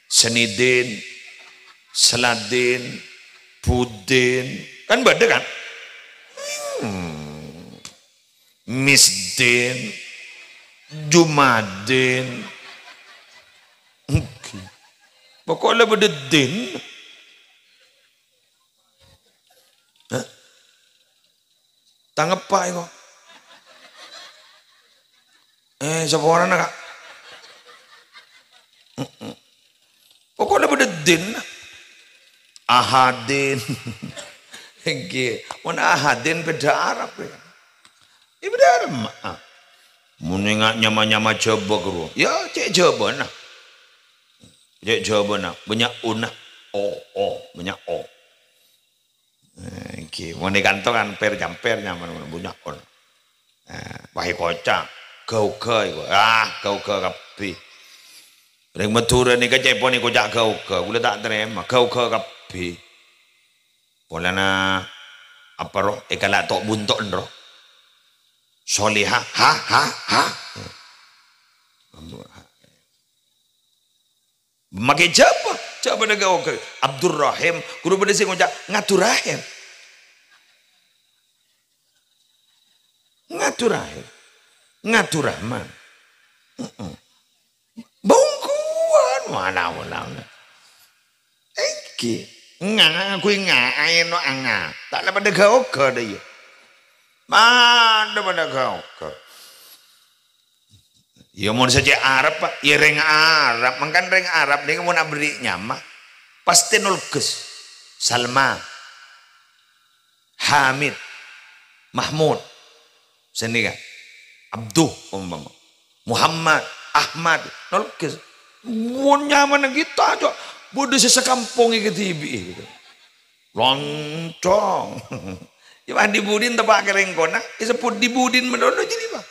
Senidin, Seladin, Budin. Kan bâdâ, kan? Hmm. Misdin, Jumadin. Pokok la bâdâ din. Hah? Tang eppa' èko. Eh, saporana, Ka'. Mm-mm. Pokokna bâdâ din. Ahadin. Èngghi. Mon Ahadin bâdâ Arab, ya. Iyâ, bâdâ Arab, ma'. Mon enga' nyama-nyama Jhâbâ, ghuru. Ya, cè' Jhâbâna. Cè' Jhâbâna. Bânnya' una. O, o. Bânnya' o. Eh, èngghi. Mon è kanto kan per-jamper nyaman, bânnya' on. Eh, wahai koca', gauga iku. Ah, gauga kabbhi. Rèng Madhurâ nèka cèpon èkoca' gauga, kaulâ ta' tarèma, gauga kabbhi. Polana apa, ro? Èkala' to'-bunto'en, ro? Soleha, ha, ha, ha. Makè Jhâbâ, Jhâbâna gauga. Abdurrahim, ghuru bâdâ sè ngoca' Ngadurahim. Ngadurahim. Ngadurahman. Heeh. Bungkuan, wala-wala. Èngghi. Nga, ngakuy nga, aeno anga. Ta' la padâ gauga dâ' iyâ. Padâ-padâ gauga. Ya, mon sè cè' Arab, Pak. Ya, rèng Arab. Mangkana rèng Arab nèka mon aberri' nyama, pastè nolges. Salma. Hamid. Mahmud. Sè nèka. Abduh, umpama. Muhammad. Ahmad. Nolges. Mon nyamana kita aja. Bâdâ sè sakampong kadhibi'. Loncong. Ya, Pak, Dibudin teppa' ka rèng kona. Èsebbhut Dibudin malolo jârèya, Pak.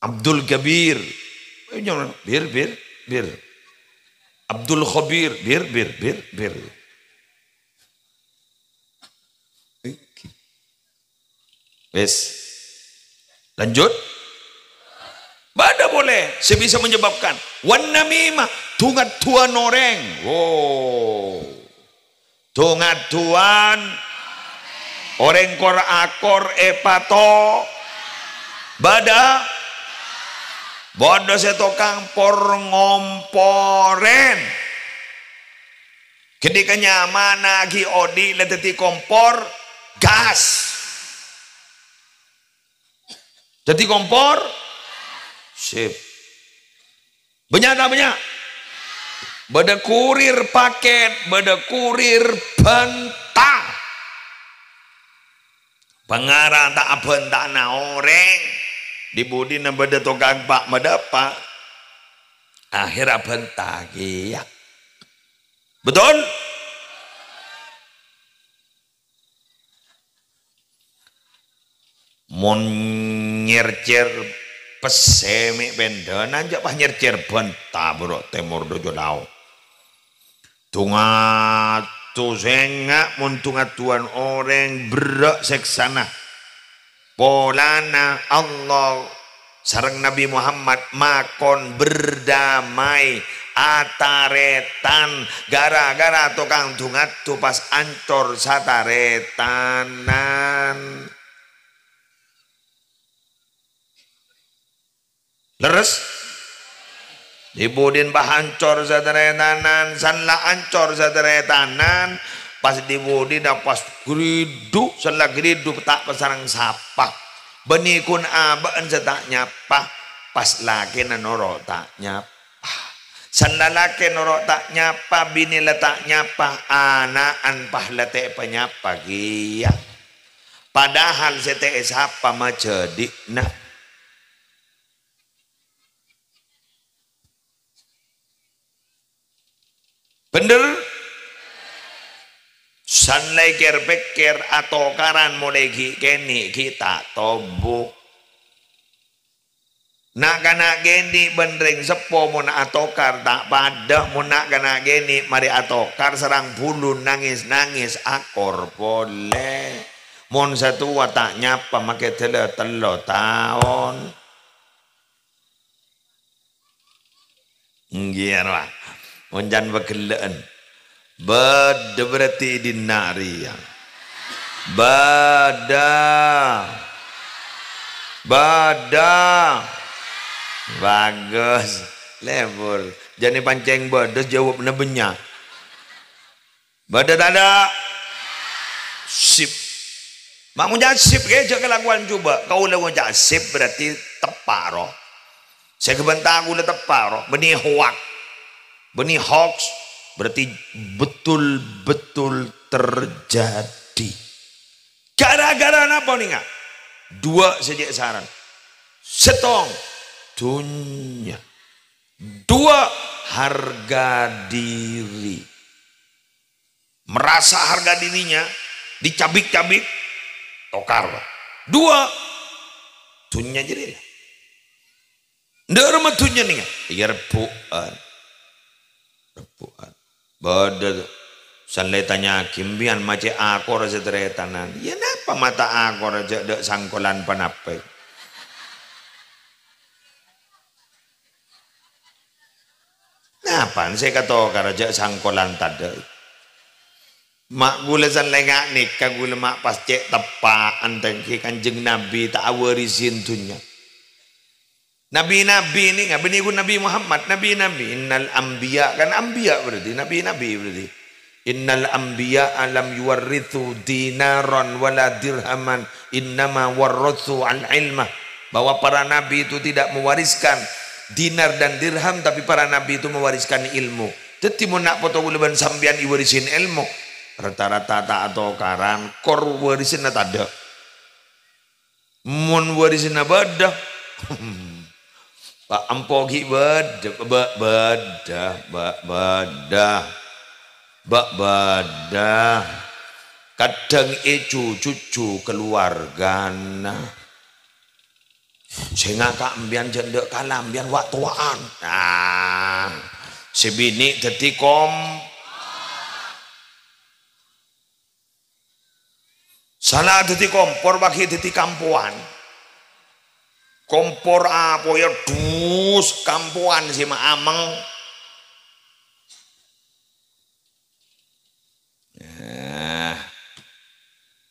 Abdul Kabir. Bir, bir, bir. Abdul Khabir. Bir, bir, bir, bir. Wis. Lanjut. Bâdâ polè sè bisa menyebabkan. Wan namimah, du-ngaddhuwân orèng. Wow. Du-ngaddhuwân orèng kor-akor èpato. Bâdâ. Bâdâ sè tokang por-ngomporèn. Ghâdhika nyamana ghi' odi' la dhâddhi kompor gas. Dhâddhi kompor, sip. Bânnya' ta' bânnya'? Bâdâ kurir paket, bâdâ kurir bânta. Pangara ta' abhânta'ana orèng. Di-budina bâdâ tokang pa'-madâpa'. Akhèr abhânta kèya. Betul? Mon nyercer pèssè mè' pèndhânan, jhâ' pas nyercer bânta bârâ' tèmor dâjâ lao. Dhu-ngadhu sènga' mon dhu-ngadhuwân orèng berrâ' sèksana. Polana Allah sareng Nabi Muhammad makon berdamai, atarètan, gara-gara tokang dhu-ngadhu pas ancor satarètanan. Lerres? Di-budina pas ancor satarètanan, san la ancor satarètanan, pas di-budina pas gridhu, san la gridhu ta' pasareng sapa. Bânnè kun abâ'na sè ta' nyapa, pas lakèna noro' ta' nyapa. San lalakè noro' ta' nyapa, binè la ta' nyapa, ana'na pas la ta' èpanyapa kèya. Padahal sè ta' èsapa majhâdi'na. Bhender? San la èkèr-pèkkèr atokaran molaè ghi' kènè' ghi' ta' tobu'. Na'-kana' kènè' bân rèng seppo mon atokar ta' padâ, mon na'-kana' kènè' marè atokar sareng bulun nangès-nangès akor polè. Mon sè towa ta' nyapa makè dâlâ tello taon. Èngghi, rowa. Mon can pagellâ'ân. Bâdâ berarti è dinna' rèya. Bâdâ. Bâdâ. Bagus. Lebur. Jhâ' nè pancèng bâdâ, jâwâbbhâ bânnya'. Bâdâ tadâ'? Sip. Ma' ngoca' sip, ghi, jhâ' kalakowan jhubâ'. Kaulâ ngoca' sip berarti teppa', rowa. Sè ghâbânta kaulâ teppa', rowa. Bânnè hoak. Bânnè hoax. Berarti betul-betul terjadi. Gara-gara napa, nènga? Duwâ' sè cè' sarana. Sèttong, dhunnya. Duwâ', harga diri. Merasa harga dirinya dicabik-cabik, tokar. Duwâ', dhunnya jârèya. Dâ' remma dhunnya nènga? Iyâ, rebbhu'ân. Rebbhu'ân. Bâdâ, san la ètanya'aghi, "Empèyan ma' cè' akor sè tarètanan?" "Iyâ, napa ma' ta' akor, jhâ' dâ' sangkolan panapa?" Napa sè èkatokara jhâ' sangkolan tadâ'? Ma' kaulâ san la ènga' nèka kaulâ ma' pas cè' teppa'an tèngghi Kanjeng Nabi ta' awarisi dhunnya. Nabi-nabi nènga, bânnè ghun Nabi Muhammad, nabi-nabi, innal anbiya, kan anbiya berarti, nabi-nabi berarti. Innal anbiya'a lam yuwarritsu dinaran wala dirhaman, innama warratsu al-ilma. Bahwa para nabi itu tidak mewariskan dinar dan dirham, tapi para nabi itu mewariskan ilmu. Dhâddhi, mon na' poto kaulâ bân sampèyan èwarisin ilmu, rata-rata ta' atokaran, kor warisanna tadâ'. Mon warisanna bâdâ, pa' ampo ghi' bâdâ, bâ-, bâdâ, bâ-, bâdâ, bâ-, bâdâ. Kadhâng ècu-cucu kaluwargana. Sè ngaka' empèyan jhâ' endâ' kala empèyan wa'-towa'an. Nah, sè binè' dhâddhi kom-, sala dhâddhi kompor, bâgi dhâddhi kampowan. Kompor apoya dus kampowan sè ma-, ameng. Nah,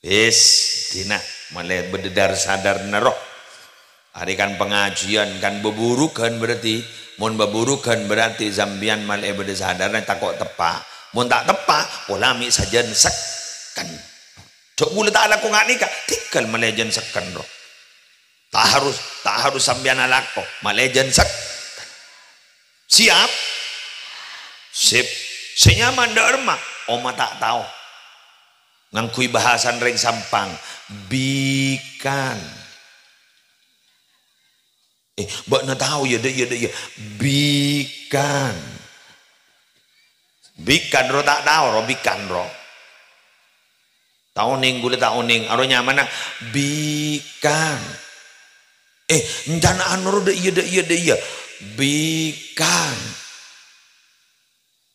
wis, dina, malè bâdâ dar-sadarna, roh. Arè kan pangajiân, kan bhâbhurughân berarti. Mon bhâbhurughân berarti sampèyan malè bâdâ sadarra tako' teppa'. Mon ta' teppa', pola mè' sajân sekken. Jhâ' ghulâ ta' alako nga' nèka, tèngghâl malè jân sekken, ro. Ta' harus, ta' harus sampèyan alako, malè jân sek-, siap? Sip. Sè nyaman dâ' remma, omma ta' tao. Ngangghuy bhâsa rèng Sampang, bikan. Eh, bâ'na tao, yâ, dâ', yâ, dâ', yâ. Bikan. Bikan, ro, ta' tao, ro, bikan, ro. Ta' onèng, ghulâ ta' onèng. Aro nyamana, bikan. Eh, èncana anu, ro, dâ' iyâ, dâ' iyâ, dâ' iyâ. Bikan.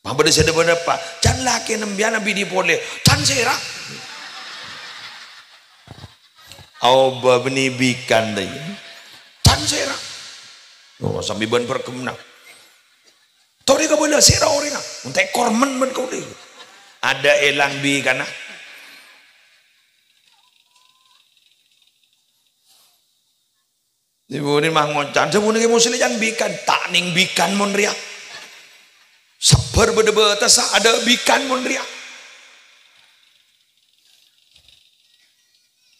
Mabâdâ sè dhâpa-dhâpa, "Can lakè nembiyana binè polè, can sèra." Aobâ bânnè bikan, dâ' iyâ. Can sèra. Oh, sambi bân parkemna. Torè kabâlâ sèra orèngnga. Mon ta' èkormen bân kaulâ. Adâ' èlang bikanna. Dhâbuna mah ngoca', dhâbuna Kè Muslim, "Can bikan." Ta' nèng bikan mon rèya. Sabbhâr bâdâ bâtessa, adâ' bikan mon rèya.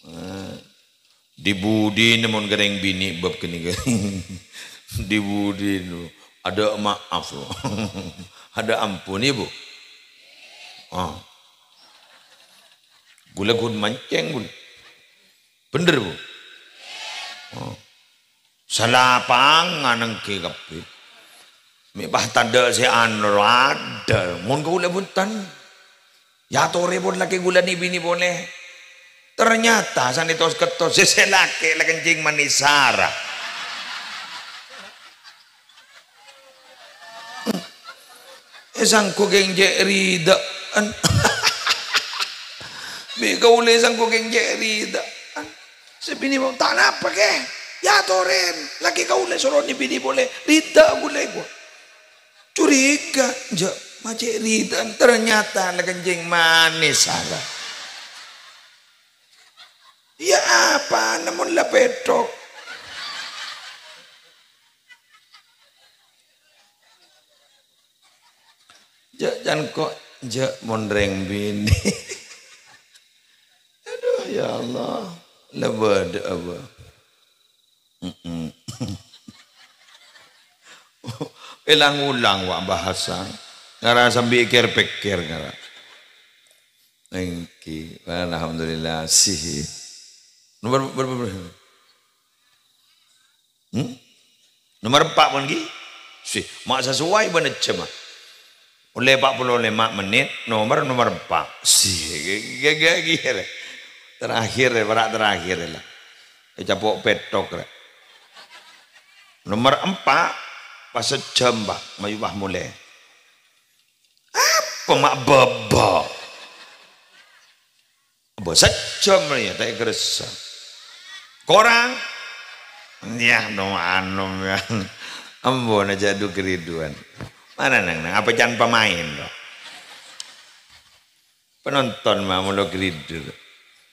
Eh, di-budina mon ghârèng binè' bab ghânèka. Di-budina. Adâ' maaf, lo. Adâ' ampon, Ibu. Ah. Ghulâ ghun mancèng, ghun. Bhender, Bu? Oh. Salapangan èngghi kabbhi. Mè' pas tadâ' sè anu, adâ'. Mon kaulâ bhunten. Yâ, torè pon lakè ghulâ nè binè polè. Ternyata sanètos kettos, sè, sè lakè la kencing manis sara. Eh, sangko kèng cè' ridhâ'ân. Bi' kaulâ sangko kèng cè' ridhâ'ân. Sè binè mau, "Ta' napa, Kè? Yâ, torè. Lakè kaulâ soro nè binè polè. Ridhâ kaulâ, ghu." Curiga, jâ', ma' cè' ridhâ'ân. Ternyata la kencing manis, salah. Yâ, apa, namong la pèthok. Jâ', can ko', jâ', mon rèng binè. Aduh, ya Allah. La bâdâ apa? Mm-mm. Èlang-olang, wa', bhâsa. Ngara sambi kèr-pèkkèr, ngara. Èngghi. Alhamdulillah, sih. Nomor ber-, ber-, ber-, Hmm? Nomor empa' pon ghi? Sih, ma' sasowai bân jhâmma. Ollè pa' polo lèma' mennit, nomor, nomor empa'. Sih, ghi, ghi, ghi, ghi. Terakhir, ya, para' terakhir, ya, la. Ècapo' pèthok, rè. Nomor empa', pas sajhâm, Pa', mayu pas molè. Apa ma' bâbâ? Bâ sajhâm rèya ta' ègressa. Korang? Yah, no, anu, ya. Ampon, ajâ' du keriduan. Mana nang, nang? Apa can pemain, kok? Penonton ma' molo keridu.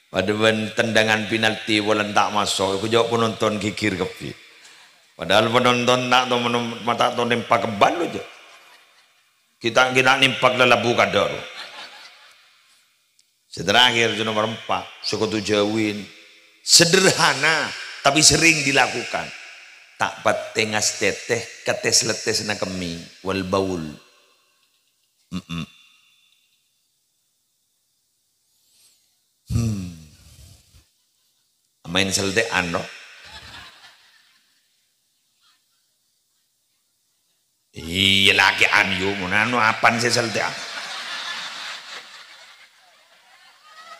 Padâ bân tendangan penalti, bolan ta' maso', èko jâ' penonton ghighir kabbhi. Padahal penonton ta' to menem-, ma' ta' to nempa kebal lo, jâ'. Kita, kita nempa lalabu kadâ' ro. Sè terakhir, sè nomor empa', sè kodhu jâuwin. Sederhana, tapi sering dilakukan. Ta' patè ngastètè, katès-lettès na kemmè, wal baul. Mm-mm. Hmm. Main selte'an, no? Iyâ, lakè'an, yu, mon anu apan sè selte'an.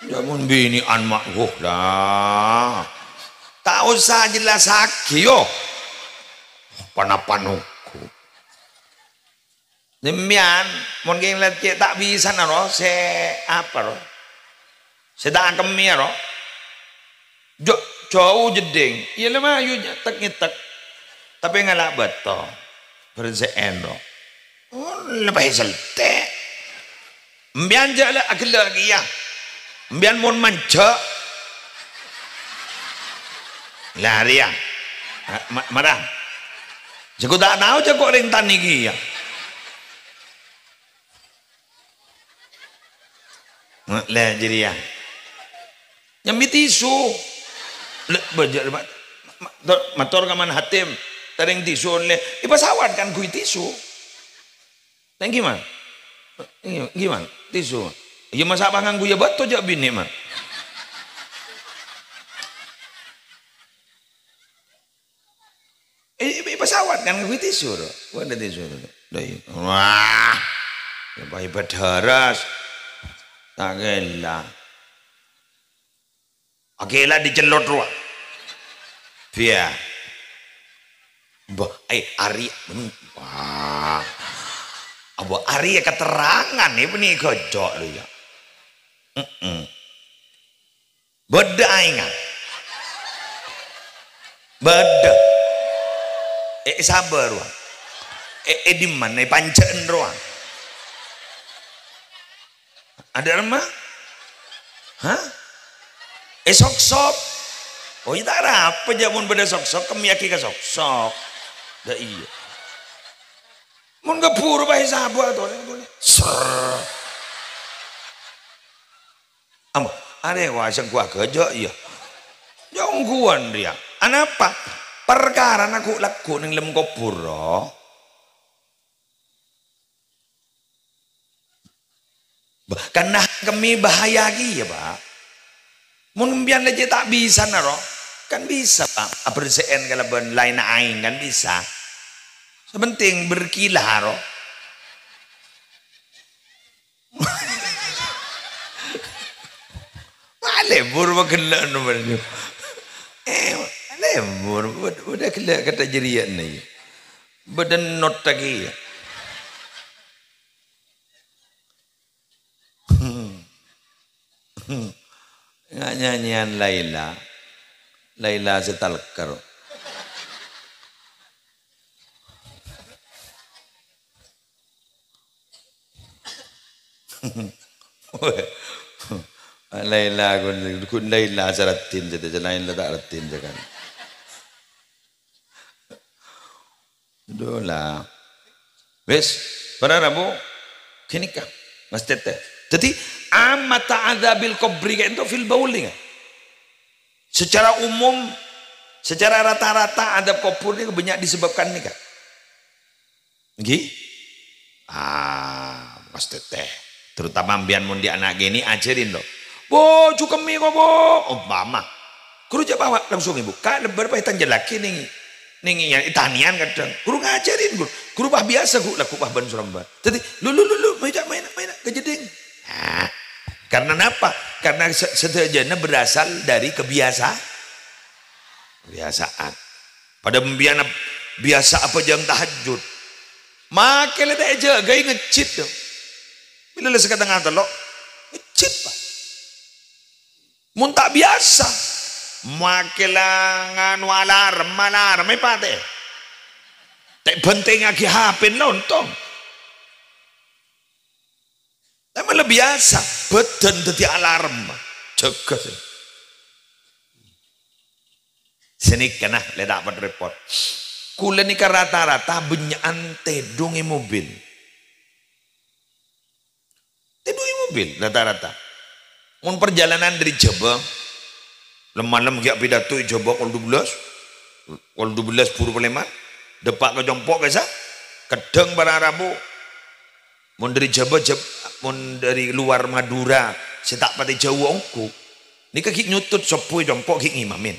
Yâ, mon binè'an ma', woh, la. Ta' osa jellassaghi, yo. Pan-apan ogo. Sampèyan, mon kèng la cè' ta' bisana, ro, sè apa, ro? Sè ta' akemmè, ro? Jâ-, jâu jeddhing. Iyâ la mayu nyetek-nyetek. Tapè ngala' bâto. Bersè'èn, ro. Oh, lebbi selte'. Sampèyan jâ' la aghellâ' kèya. Sampèyan mon manjâ'. La rèya. Ma-, ma-, mara. Jhâ' ghu ta' tao jhâ' kok rèng tani kèya. Ma-, lè, jârèya. Nyambi tisu. Lè, bâjâ, ma-, ma-, mator ka Man Hatim. Tarèng tisu lè. È, pesawat kan ghuy tisu. Neng gimana? Gimana? Tisu. Iyâ, masa' apa nganggu ya bâto jhâ' binè', Man? Eh, eh, pesawat kan nganggu tisu, ro. Wah, ada tisu, ro. Dai. Wah. Ya, hebat daras. Tak kela. Akela dicelot rowa. Biya. Mbah, eh, arè, hmm, wah. Apa arè ya keterangan ya, bânnè gojok lo ya. Heeh. Bâdâ aèngan. Bâdâ. Eh, sabâ rowa. Eh, eh, dimman, eh, pancè'en rowa. Ada remma? Hah? Eh, sok-sok. Oh, iyâ, ta' arapa, jhâ' mon bâdâ sok-sok, kemmèyaghi ka sok-sok. Dâ' iyâ. Mon kabhuru bâi sabâ, tolè, tolè. Ser. Ambo, arè wa sèngko' agâjâ', iyâ. Jhâ' ongghuwân rèya. Anapa? Parkarana ghu'-lagghu' neng lem kobhur, ro. Bah, kan nah kemmè bahaya kèya, Pak. Mon sampèyan lè cè' ta' bisa naro, kan bisa, Pak. Abersè'èn kalabân laènna aèng, kan bisa. Sè pentèng berkilah, ro. Malebur pagellâ'ân, Pak. Eh, malebur. Bâd-, bâdâ ghellâ' kata jârèya, nè. Bâdâ not lagi, ya. Nga-, nyanyian Laila. Laila sè talker. Laila ghun, ghun Laila sè raddhin, sè laèn la ta' raddhin, jhâ' kan. Dhu la. Wis, para rabu, ghânèka, Mas Tete. Dhâddhi, amata adzabil kubri kaènto fil bauli, kan? Secara umum, secara rata-rata, adzab kubur nèka bânnya' disebabkan nèka. Ngghi? Ah, Mas Tete. Terutama sampèyan mon dhi' ana' ghânèka, ajhârin, lo. "Bu, jhâ' kemmè, ko', Bu." Umpama. Ghuru jhâ' bawa langsung, Ibu. Ka' lebbâr paètan jhâllaghi nèng, nèng iyâ, tanèyan kadhâng. Ghuru ngajhârin, Ghuru. Ghuru pas biyasa, ghu', lagghu' pas bân-sorombân. Dhâddhi, "Lu, lu, lu, lu, mayu jhâ' maèna, maèna, ka jeddhing." Nah, karena napa? Karena se-, sadhâjâna berasal dari kebiasa-, kebiasaan. Padâ sampèyan ap-, biyasa abhâjâng tahajjud. Make la ta' èjâgâi ngejjit, yâ. Bilâ la sakatengnga tello', ngejjit, Pak. Mon ta' biyasa, make la nganu alarm, alarm èpatè'è. Ta' èbhântèngngaghi H P-na ontong. Tapi la biyasa, bhâdhân dhâddhi alarm. Jâgâ, sè. Sanèka, nah, la ta' pot-repot. Kaulâ nèka rata-rata bânnya'an tèdhung è mobil. Tèdhung è mobil rata-rata. Mon parjhâlânan dâri Jhâbâ, lem-malem ghi' apidato è Jhâbâ kol dubellâs, kol dubellâs buru palèman, dâpa' ka Compo' ka'issa', kadhâng para rabu. Mon dâri Jhâbâ, Jhâb-, mon dâri luar Madura sè ta' patè jhâu ongghu, nèka ghi' nyotot sobbhu è Compo' ghi' ngimamè.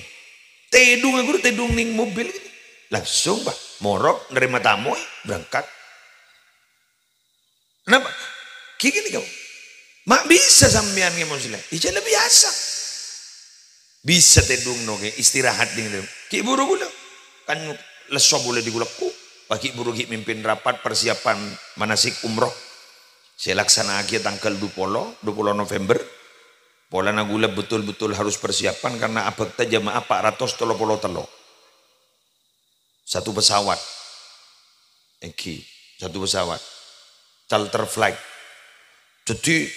Tèdhungnga ghuru tèdhung nèng mobil ghi'. Langsung, Pak, morok narèma tamoy, berangkat. Napa? Ghi' ghânèka. Ma' bisa sampèyan ngèmon sè laèn? Iyâ, jhâ' la biyasa. Bisa tèdhung no, ghi' istirahat ding-, ding. Ghi' buru ghulâ. Kan lesso bulâ dhi-, ghu-, lagghu'. Pas ghi' buru ghi' mimpin rapat persiapan manasik umroh. Sè èlaksana'aghi tangghâl dupolo, dupolo November. Polana ghulâ betul-betul harus persiapan karena abhâkta jamaah pa' ratos tello polo tello'. Satu pesawat. Èngghi, satu pesawat. Charter flight. Dhâddhi,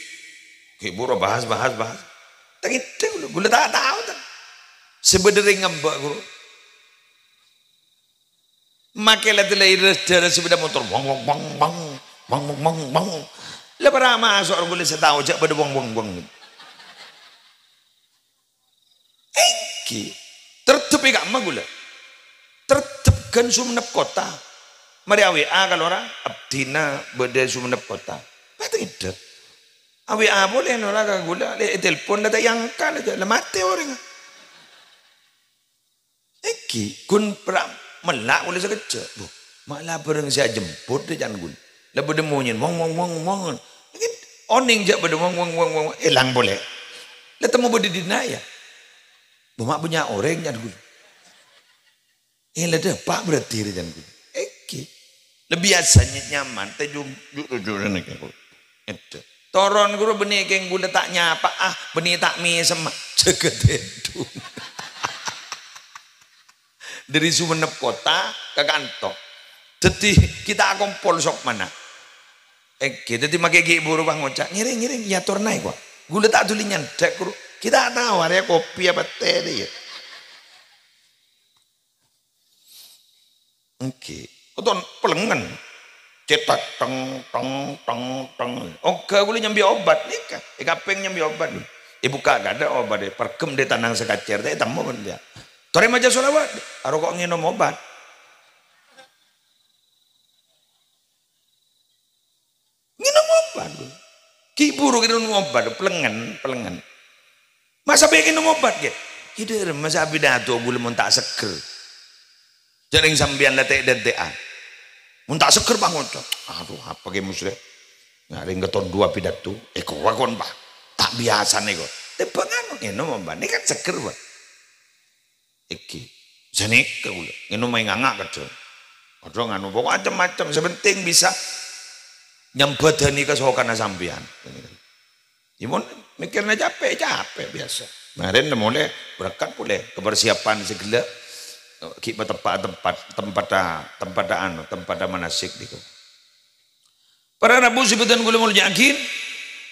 ghi' buru bahas, bahas, bahas. Ta' ngèdhing ghulâ, ghulâ ta' tao, ta'. Sè bâdâ rèng ngambâ', ghuru. Make la dela ira dara sepeda motor, wong, wong, wong, wong, wong, wong, wong, wong. La para maso' ghulâ sè tao jhâ' bâdâ wong, wong, wong. Èngghi. Terdhep è kamma ghulâ. Terdhep ghân Sumenep Kota. Marè A W A ka lora, "Abdhina bâdâ Sumenep Kota." Pas tèdhâ. A W A polè nora ka ghulâ, lè-, ètelpon la ta' èangka, la, la matè orèngnga. Èngghi, ghun pra-, mella' polè sakejjhâ'. Bu, ma' la bhâreng sè ajemput, can ghulâ. La bâdâ monyèn, wong, wong, wong, wong. Èngghi, onèng jhâ' bâdâ wong, wong, wong, wong, èlang polè. La temmo bâdâ dinna' yâ? Bu, ma' bânnya' orèng, can ghulâ. Eh, la dâpa' berarti rè, can ghulâ. Èngghi. La biyasa ny-, nyaman, tè ju-, ju-, ju-, ju-, nèka, ghulâ. Èdhâ. Toron ghuru bânnè kèng ghulâ ta' nyapa'a, bânnè ta' mèsemma. Jâgâ tèdung. Dâri Sumenep Kota ka kanto. Dhâddhi kita akompol sokmana. Èngghi, dhâddhi makè ghi' buru pas ngoca', "Ngèrèng, ngèrèng, èyator naè, ko'." Ghulâ ta' dhuli nyandhâk, ghuru. Kita ta' tao arèya kopi apa tè, yâ. Èngghi. Oton pelengngen. Cètak, teng, teng, teng, teng. Ongghâ ghulâ nyambi obat nèka. È kapèng nyambi obat. Èbukka' kaadâ' obat, èparghem dâ' tanang sakacèr, ta' ètemmo bân dia. Torè maca sholawat, aroko' ngènom obat. Ngènom obat, Bu. Ghi' buru ngènom obat, pelengngen, pelengngen. Masa bâ' ngènom obat, ghi? Ghi' dâremma sè apidato ghulâ mon ta' seggher. Jhâreng sampèyan la tè'-dântè'an. Mon ta' seggher, pas ngoca', "Adu, apa ghi, Muslim? Ngarèng katon duwâ pidato. Eh, kowa kon, Pak. Ta' biyasana, ko'." Tèmbhâng anu, ngènom obat. Nèka kan seggher, Pak. Èngghi. Sanèka ghulâ. Ngènom aèng anga' kadhâng. Kadhâng anu, pokok macem-macem. Sè penting bisa nyambhâdhâni kasokanna sampèyan. Yâ, mon mèkkèrna capè', capè' biyasa. Marèn molè berkat polè. Kaparsiyapan sè ghellâ'. Ghi' pateppa' tempat, tempatta, tempatta anu, tempatta manasik nèko. Para rabu sè bhâdhân kaulâ molja'aghi,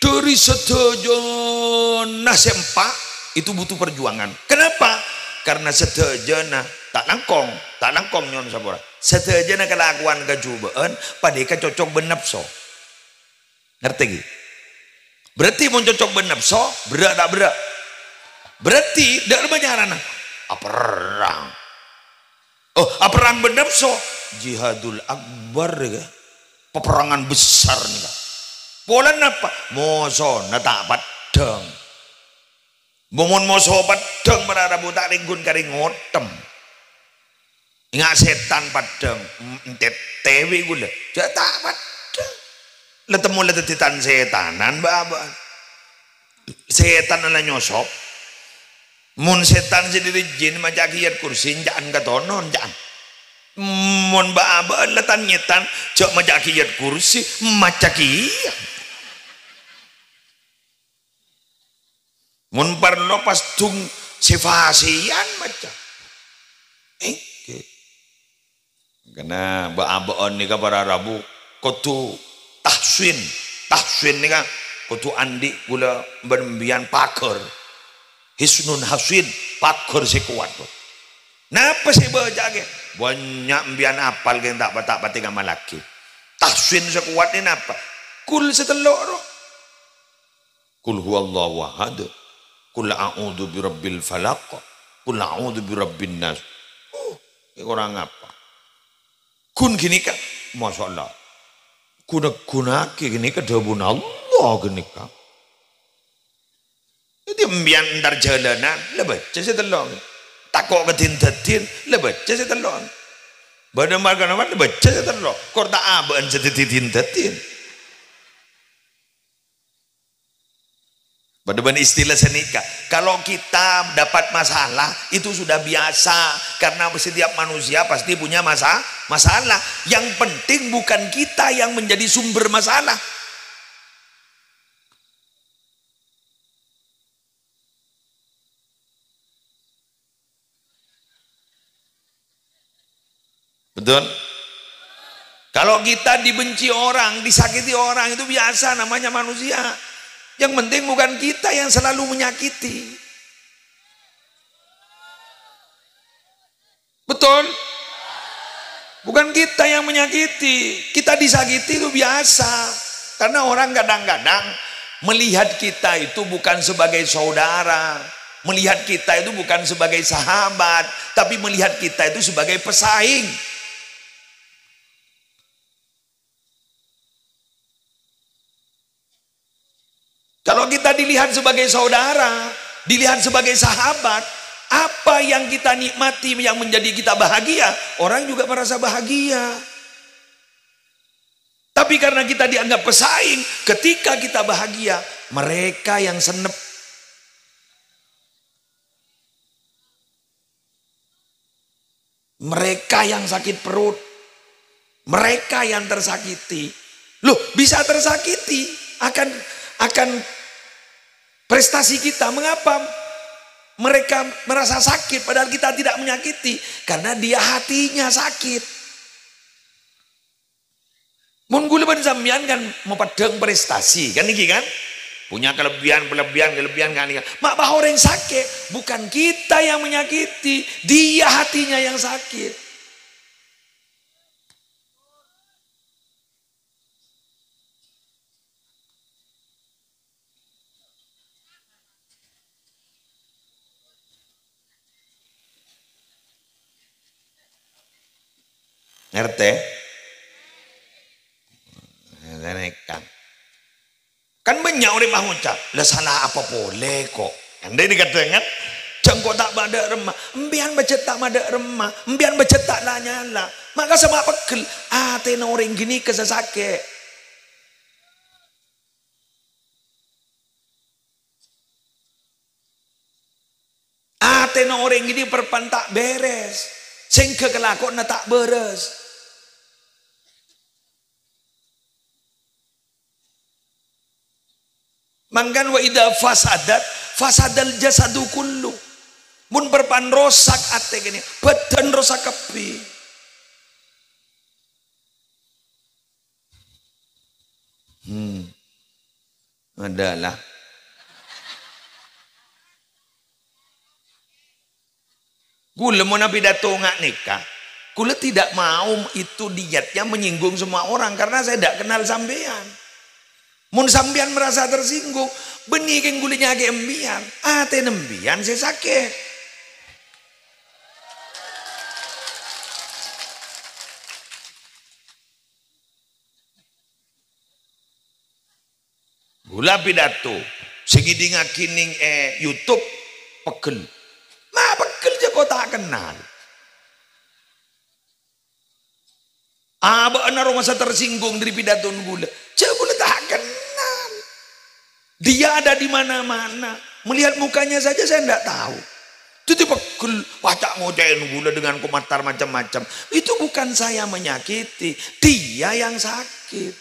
dhâri sadhâjâna sè empa' itu butuh perjuangan. Kenapa? Karena sadhâjâna ta' langkong, ta' langkong nyo'on sapora. Sadhâjâna kalakowan kajhubâ'ân panèka cocok bân napso. Ngartè, ghi? Berarti mon cocok bân napso, berrâ' ta' berrâ'? Berarti dâ' remma carana? Aperrang. Oh, aperrang bân napso, jihadul akbar, ya. Peperangan besar nèka. Polana napa? Mosona ta' peddhâng. Mon moso peddhâng, para rabu ta' rèng ghun karè ngothèm. Enga' sètan peddhâng, m-, entètè bi' ghulâ. Jhâ' ta' peddhâng. La temmo la dhâddhi tan-sètanan bâ'-abâ'ân. Sètanna la nyosop. Mon sètan sè dhâri jin maca Ayat Kursi, enca'an katonon, enca'an. Mon bâ'-abâ'ân la tan-nyètan, jhâ' maca Ayat Kursi, maca kèya. Mon parlo pas dung sè fasèyan maca. Èngghi. Karna bâ'-abâ'ân nèka para rabu kodhu tahsin. Tahsin nèka kodhu andi' ghulâ bân biyan paghâr. Hisnun hasin, paghâr sè kowat. Napa sè èbâca'aghi? Bânnya' biyan apal kèng ta' pa-, ta' patè ngamallaghi. Tahsin sè kowat nè napa? Kul sè tello' ro. Qul huwallahu ahad. Qul a'udzu birabbil falaq. Qul a'udzu birabbin nas. Oh, korang apa? Ghun ghânèka, masyaallah. Ghun-, ghunaghi ghânèka dhâbuna Allah ghânèka. Dhâddhi, embiyan entar jhâlânan, la bâca sè tello'. Tako' ka din-dâddin, la bâca sè tello'. Bâdâ marghâna la bâca sè tello'. Kor ta' abâ'ân sè dhâddhi din-dâddin. Bâdâ bân istilah sanèka. Kalau kita dapat masalah, itu sudah biasa. Karena setiap manusia pasti punya masa-, masalah. Yang penting bukan kita yang menjadi sumber masalah. Betul? Kalau kita dibenci orang, disakiti orang, itu biasa, namanya manusia. Yang penting bukan kita yang selalu menyakiti. Betul? Bukan kita yang menyakiti, kita disakiti itu biasa. Karena orang kadang-kadang melihat kita itu bukan sebagai saudara, melihat kita itu bukan sebagai sahabat, tapi melihat kita itu sebagai pesaing. Kalau kita dilihat sebagai saudara, dilihat sebagai sahabat, apa yang kita nikmati yang menjadi kita bahagia, orang juga merasa bahagia. Tapi karena kita dianggap pesaing, ketika kita bahagia, mereka yang senep. Mereka yang sakit perut, mereka yang tersakiti. Loh, bisa tersakiti akan, akan prestasi kita. Mengapa mereka merasa sakit padahal kita tidak menyakiti? Karena dia hatinya sakit. Mon kaulâ bân sampèyan kan mapeddhâng prestasi, kan nèka kan? Punya kelebihan, kelebihan, kelebihan kan nèka. Ma' pas orèng sakè', bukan kita yang menyakiti, dia hatinya yang sakit. Ngartè? Nèka. Kan bânnya' orèng pangoca', "La sala apa polè ko'?" Kan dâri kadhâng kan, "Jhâ' engko' ta' madâ' remma." Empèyan bâjâ ta' madâ' remma, empèyan bâjâ ta' la-nyala. Maka sè ma' peggel, atèna orèng ghânèka sè sakè'. Atèna orèng ghânèka parpan ta' bherrès, sèngghâ kalakowanna ta' bârâs. Mangkana wa idza fasadat, fasadal jasadu kullu. Mon parpan rosak atè ghânèka, bhâdhân rosak kabbhi. Hmm. Adalah. Kaulâ mon apidato nga' nèka, kaulâ tidak mau itu niatnya menyinggung semua orang, karena saya tidak kenal sampèyan. Mon sampèyan merasa tersinggung, bânnè kèng kaulâ nyakè'è empèyan, atèna empèyan sè sakè'. Kaulâ pidato, sè ngèdingngaghi nèng è YouTube, peggel. Ma' peggel jhâ' ko' ta' kennal. Abâ'na aromasa tersinggung dâri pidatona kaulâ. Jhâ' kaulâ ta' kennal. Dia ada di mana-mana. Melihat mukanya saja saya ndak tahu. Dhâddhi peggel, maca' ngoca'èn kaulâ dengan komentar macam-macam. Itu bukan saya menyakiti, dia yang sakit.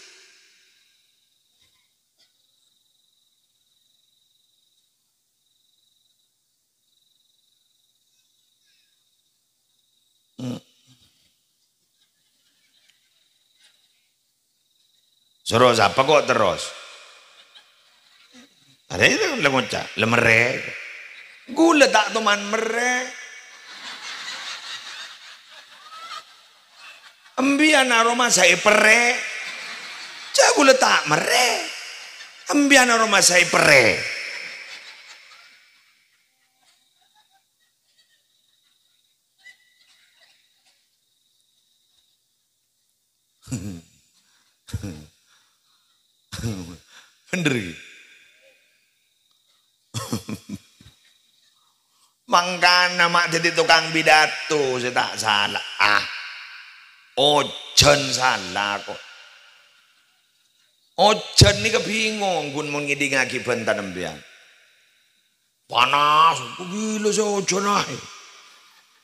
Hmm. Soro sapa ko' terros? Arèya la ngoca', "La merrè." Kaulâ ta' toman merrè. Empèyan aromasaè perrè'. Jhâ' kaulâ ta' merrè. Empèyan aromasaè perrè'. Bhender iki. Mangkana ma' dhâddhi tokang pidato sè ta' sala. Ah. Ojhân sala ko'. Ojhân nèka bingong ghun mon ngèdingngaghi bhânten empèyan. Panas, ghilâ sè ojhân aè.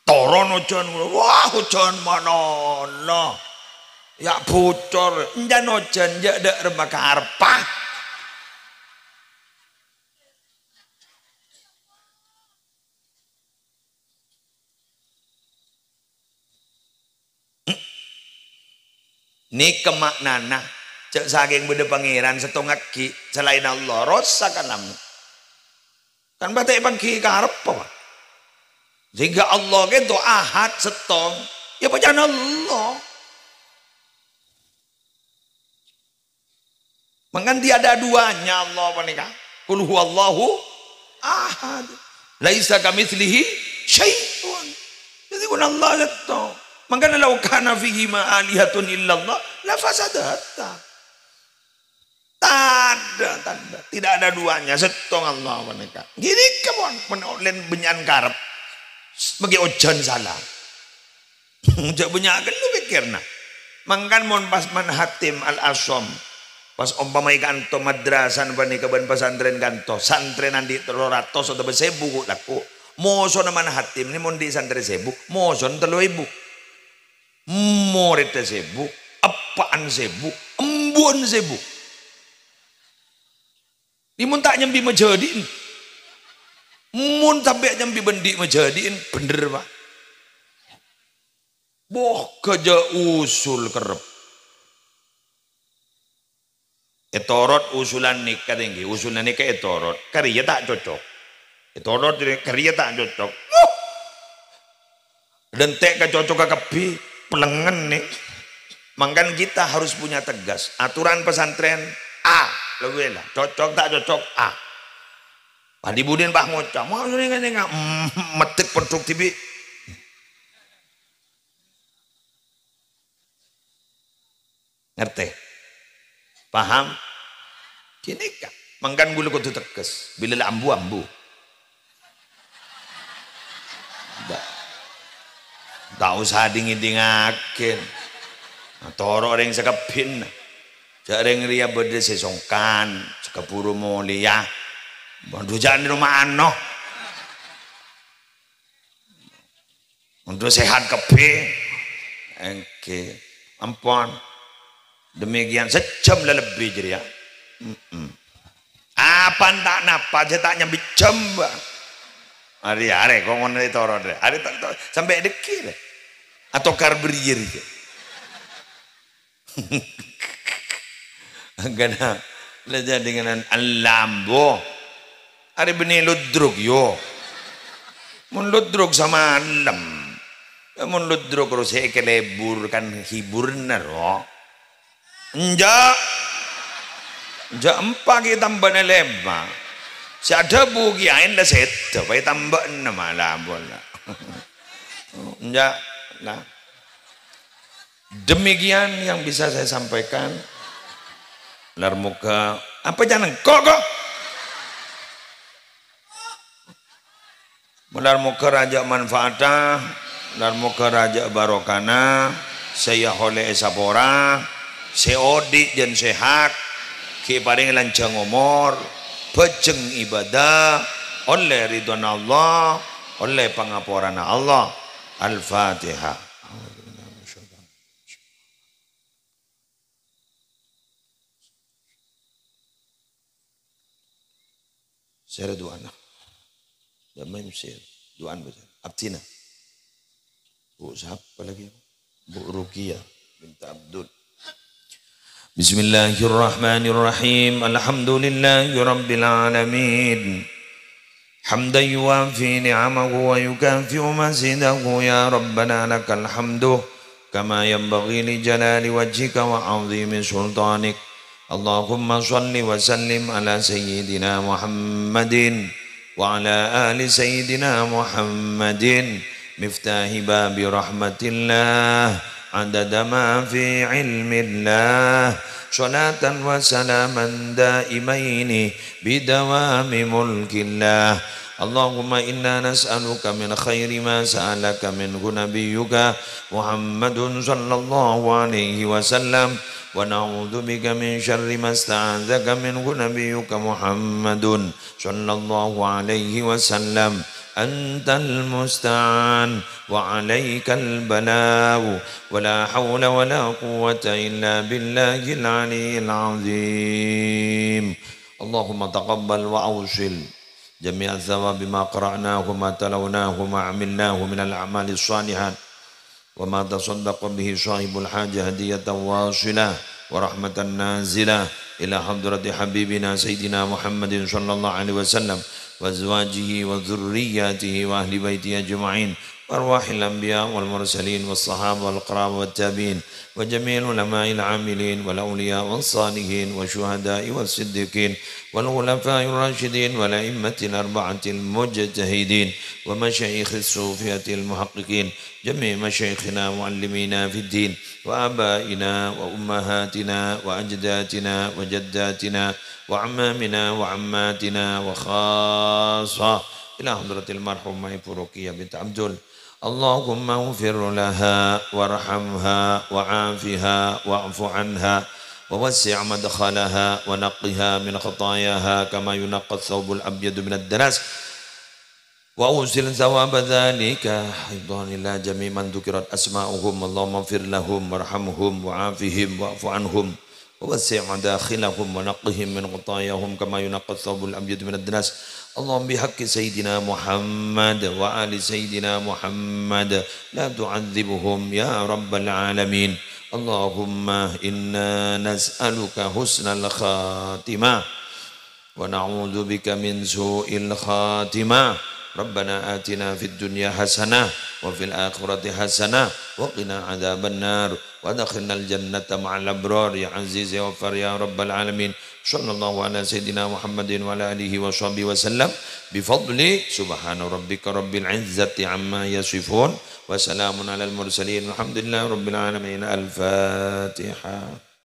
Toron ojhân, wah, ojhân manana. Ya' bocor, enjân ojhân, jhâ' dâ' remma kareppa. Nèka ma'nana, jhâ' sakèng bâdâ Pangèran sèttong aghi' salaèn Allah, rosak alamma. Kan patè' paghi' kareppa, Pak. Sehingga Allah kènto ahad sèttong, ya pajana Allah. Mangkana tiada duanya Allah panèka. Qul huwallahu ahad. Laisa kamitslihi syai'un. Dhâddhi pon Allah sèttong. Mangkana law kana fihima alihatun illallah la fasadata. Tadâ', tadâ'. Tidak ada duanya. Sèttong Allah panèka. Ghânèka pon, mon ollèna bânnya'an karep. Maghi ojhân sala. Jhâ' bânnya' ghâllu pèkkèrra. Mangkana mon pas Man Hatim Al-Asom, pas ompama è kanto madrasah panèka bân pasantrèn kanto, santrèn andi' tello ratos otabâ sèbu ghu' lako. Mosona Man Hatim nè mon andi' santrè sèbu, mosona tello èbu. Morèdda sèbu, eppa'na sèbu, embu'na sèbu. È mon ta' nyambi majâdi'in. Mon sampè' nyambi bân andi' majâdi'in, bhender, Pa'. Boh, ghâjâ usul kerrep. Ètorot usulan nèka tèngghi, usulan nèka ètorot. Karèya ta' cocok. Ètorot rè-, karèya ta' cocok. Wuh! Dântè' kacocokka kabbhi, pelengngen nè. Mangkana kita harus punya tegas. Aturan pesantren A, lebbi la. Cocok ta' cocok A. Padi budin pas ngoca', "Mau sini kan enggak?" Mm, metik peduk tibi. Ngerti? Paham? Ghânèka. Mangkana ghulâ kodhu tegas. Bilâ la ambu, ambu. Ndak. Ta' osa ding-ngèdingngaghi. Nah, toro' rèng sakabbhina. Jhâ' rèng rèya bâdâ sè songkan, sè kabhuru molèya. Mondhu jhâ' nèro ma'ano. Untuk sehat kabbhi. Èngghi. Ampon. Demikian sejam la lebbi jârèya. Mm-mm. Apan ta' napa, jhâ' ta' nyambi jam, Bang. Arè, arè, kok ngono toro', rè. Arè ta', ta', sampè' dhâggi', rè. Atokar bâriyâ, rè. Angkana la jhâ' dhingènan alambo. Arè bânnè ludruk, yo. Mon ludruk samalem. Ya, mon ludruk ro sè èkalebur kan hiburanna, ro. Enjâ'. Enjâ' empa' ghi' tambâna lèma'. Sè adhâbu ghi' aèn la sèdhâ, pas tambâna malambo la. Enjâ', la. Demikian yang bisa saya sampaikan. Lar moghâ, apa can engko', kok? Lar moghâ rajâ manfaata, lar moghâ rajâ barokana, sè èyaholè èsapora, sè odi' jân sehat, ghi' parèng lanjhâng omor, bhâjheng ibadah, ollè ridhona Allah, ollè pangaporana Allah. Al-Fatihah. Sèra du'ana. Dâ' maèn sèra. Du'ana bâca. Abdhina. Bu sapa lagi? Bu Ruqyah binti Abdul. Bismillahirrahmanirrahim. Alhamdulillahirabbil alamin. حمدا يوافي نعمه ويكافئ مزيده. يا ربنا لك الحمد كما ينبغي لجلال وجهك وعظيم سلطانك. اللهم صل وسلم على سيدنا محمد وعلى آل سيدنا محمد مفتاح باب رحمة الله عدد ما في علم الله صلاة وسلاما دائمين بدوام ملك الله. اللهم إنا نسألك من خير ما سألك منه نبيك محمد صلى الله عليه وسلم، ونعوذ بك من شر ما استعاذك منه نبيك محمد صلى الله عليه وسلم. أنت المستعان وعليك البلاغ، ولا حول ولا قوة إلا بالله العلي العظيم. اللهم تقبل وأوصل جميع الثواب ما قرأناه وما تلوناه وما عملناه من الأعمال الصالحات، وما تصدق به صاحب الحاجة هدية واصلة ورحمة نازلة إلى حضرة حبيبنا سيدنا محمد صلى الله عليه وسلم. وأزواجه وذرياته وأهل بيته أجمعين، وأرواح الأنبياء والمرسلين والصحابة والقرابة والتابعين وجميع العلماء العاملين والأولياء والصالحين والشهداء والصديقين والخلفاء الراشدين والأئمة الأربعة المجتهدين ومشايخ الصوفية المحققين، جميع مشايخنا ومعلمينا في الدين وآبائنا وأمهاتنا وأجدادنا وجداتنا وأعمامنا وعماتنا وخاصة إلى حضرة المرحومة إبو رقية بنت عبدل. اللهم اغفر لها وارحمها وعافها واعف عنها ووسع مدخلها ونقها من خطاياها كما ينقى الثوب الأبيض من الدنس، وأوصل ثواب ذلك أيضا إلى جميع من ذكرت أسماؤهم. اللهم اغفر لهم وارحمهم وعافهم واعف عنهم ووسع مداخلهم ونقهم من خطاياهم كما ينقى الثوب الأبيض من الدنس. اللهم بحق سيدنا محمد وآل سيدنا محمد لا تعذبهم يا رب العالمين. اللهم إنا نسألك حسن الخاتمة ونعوذ بك من سوء الخاتمة. ربنا آتنا في الدنيا حسنة وفي الآخرة حسنة وقنا عذاب النار وأدخلنا الجنة مع الأبرار يا عزيز يا غفار يا رب العالمين. صلى الله على سيدنا محمد وعلى آله وصحبه وسلم بفضل سبحان ربك رب العزة عما يصفون وسلام على المرسلين والحمد لله رب العالمين. الفاتحة.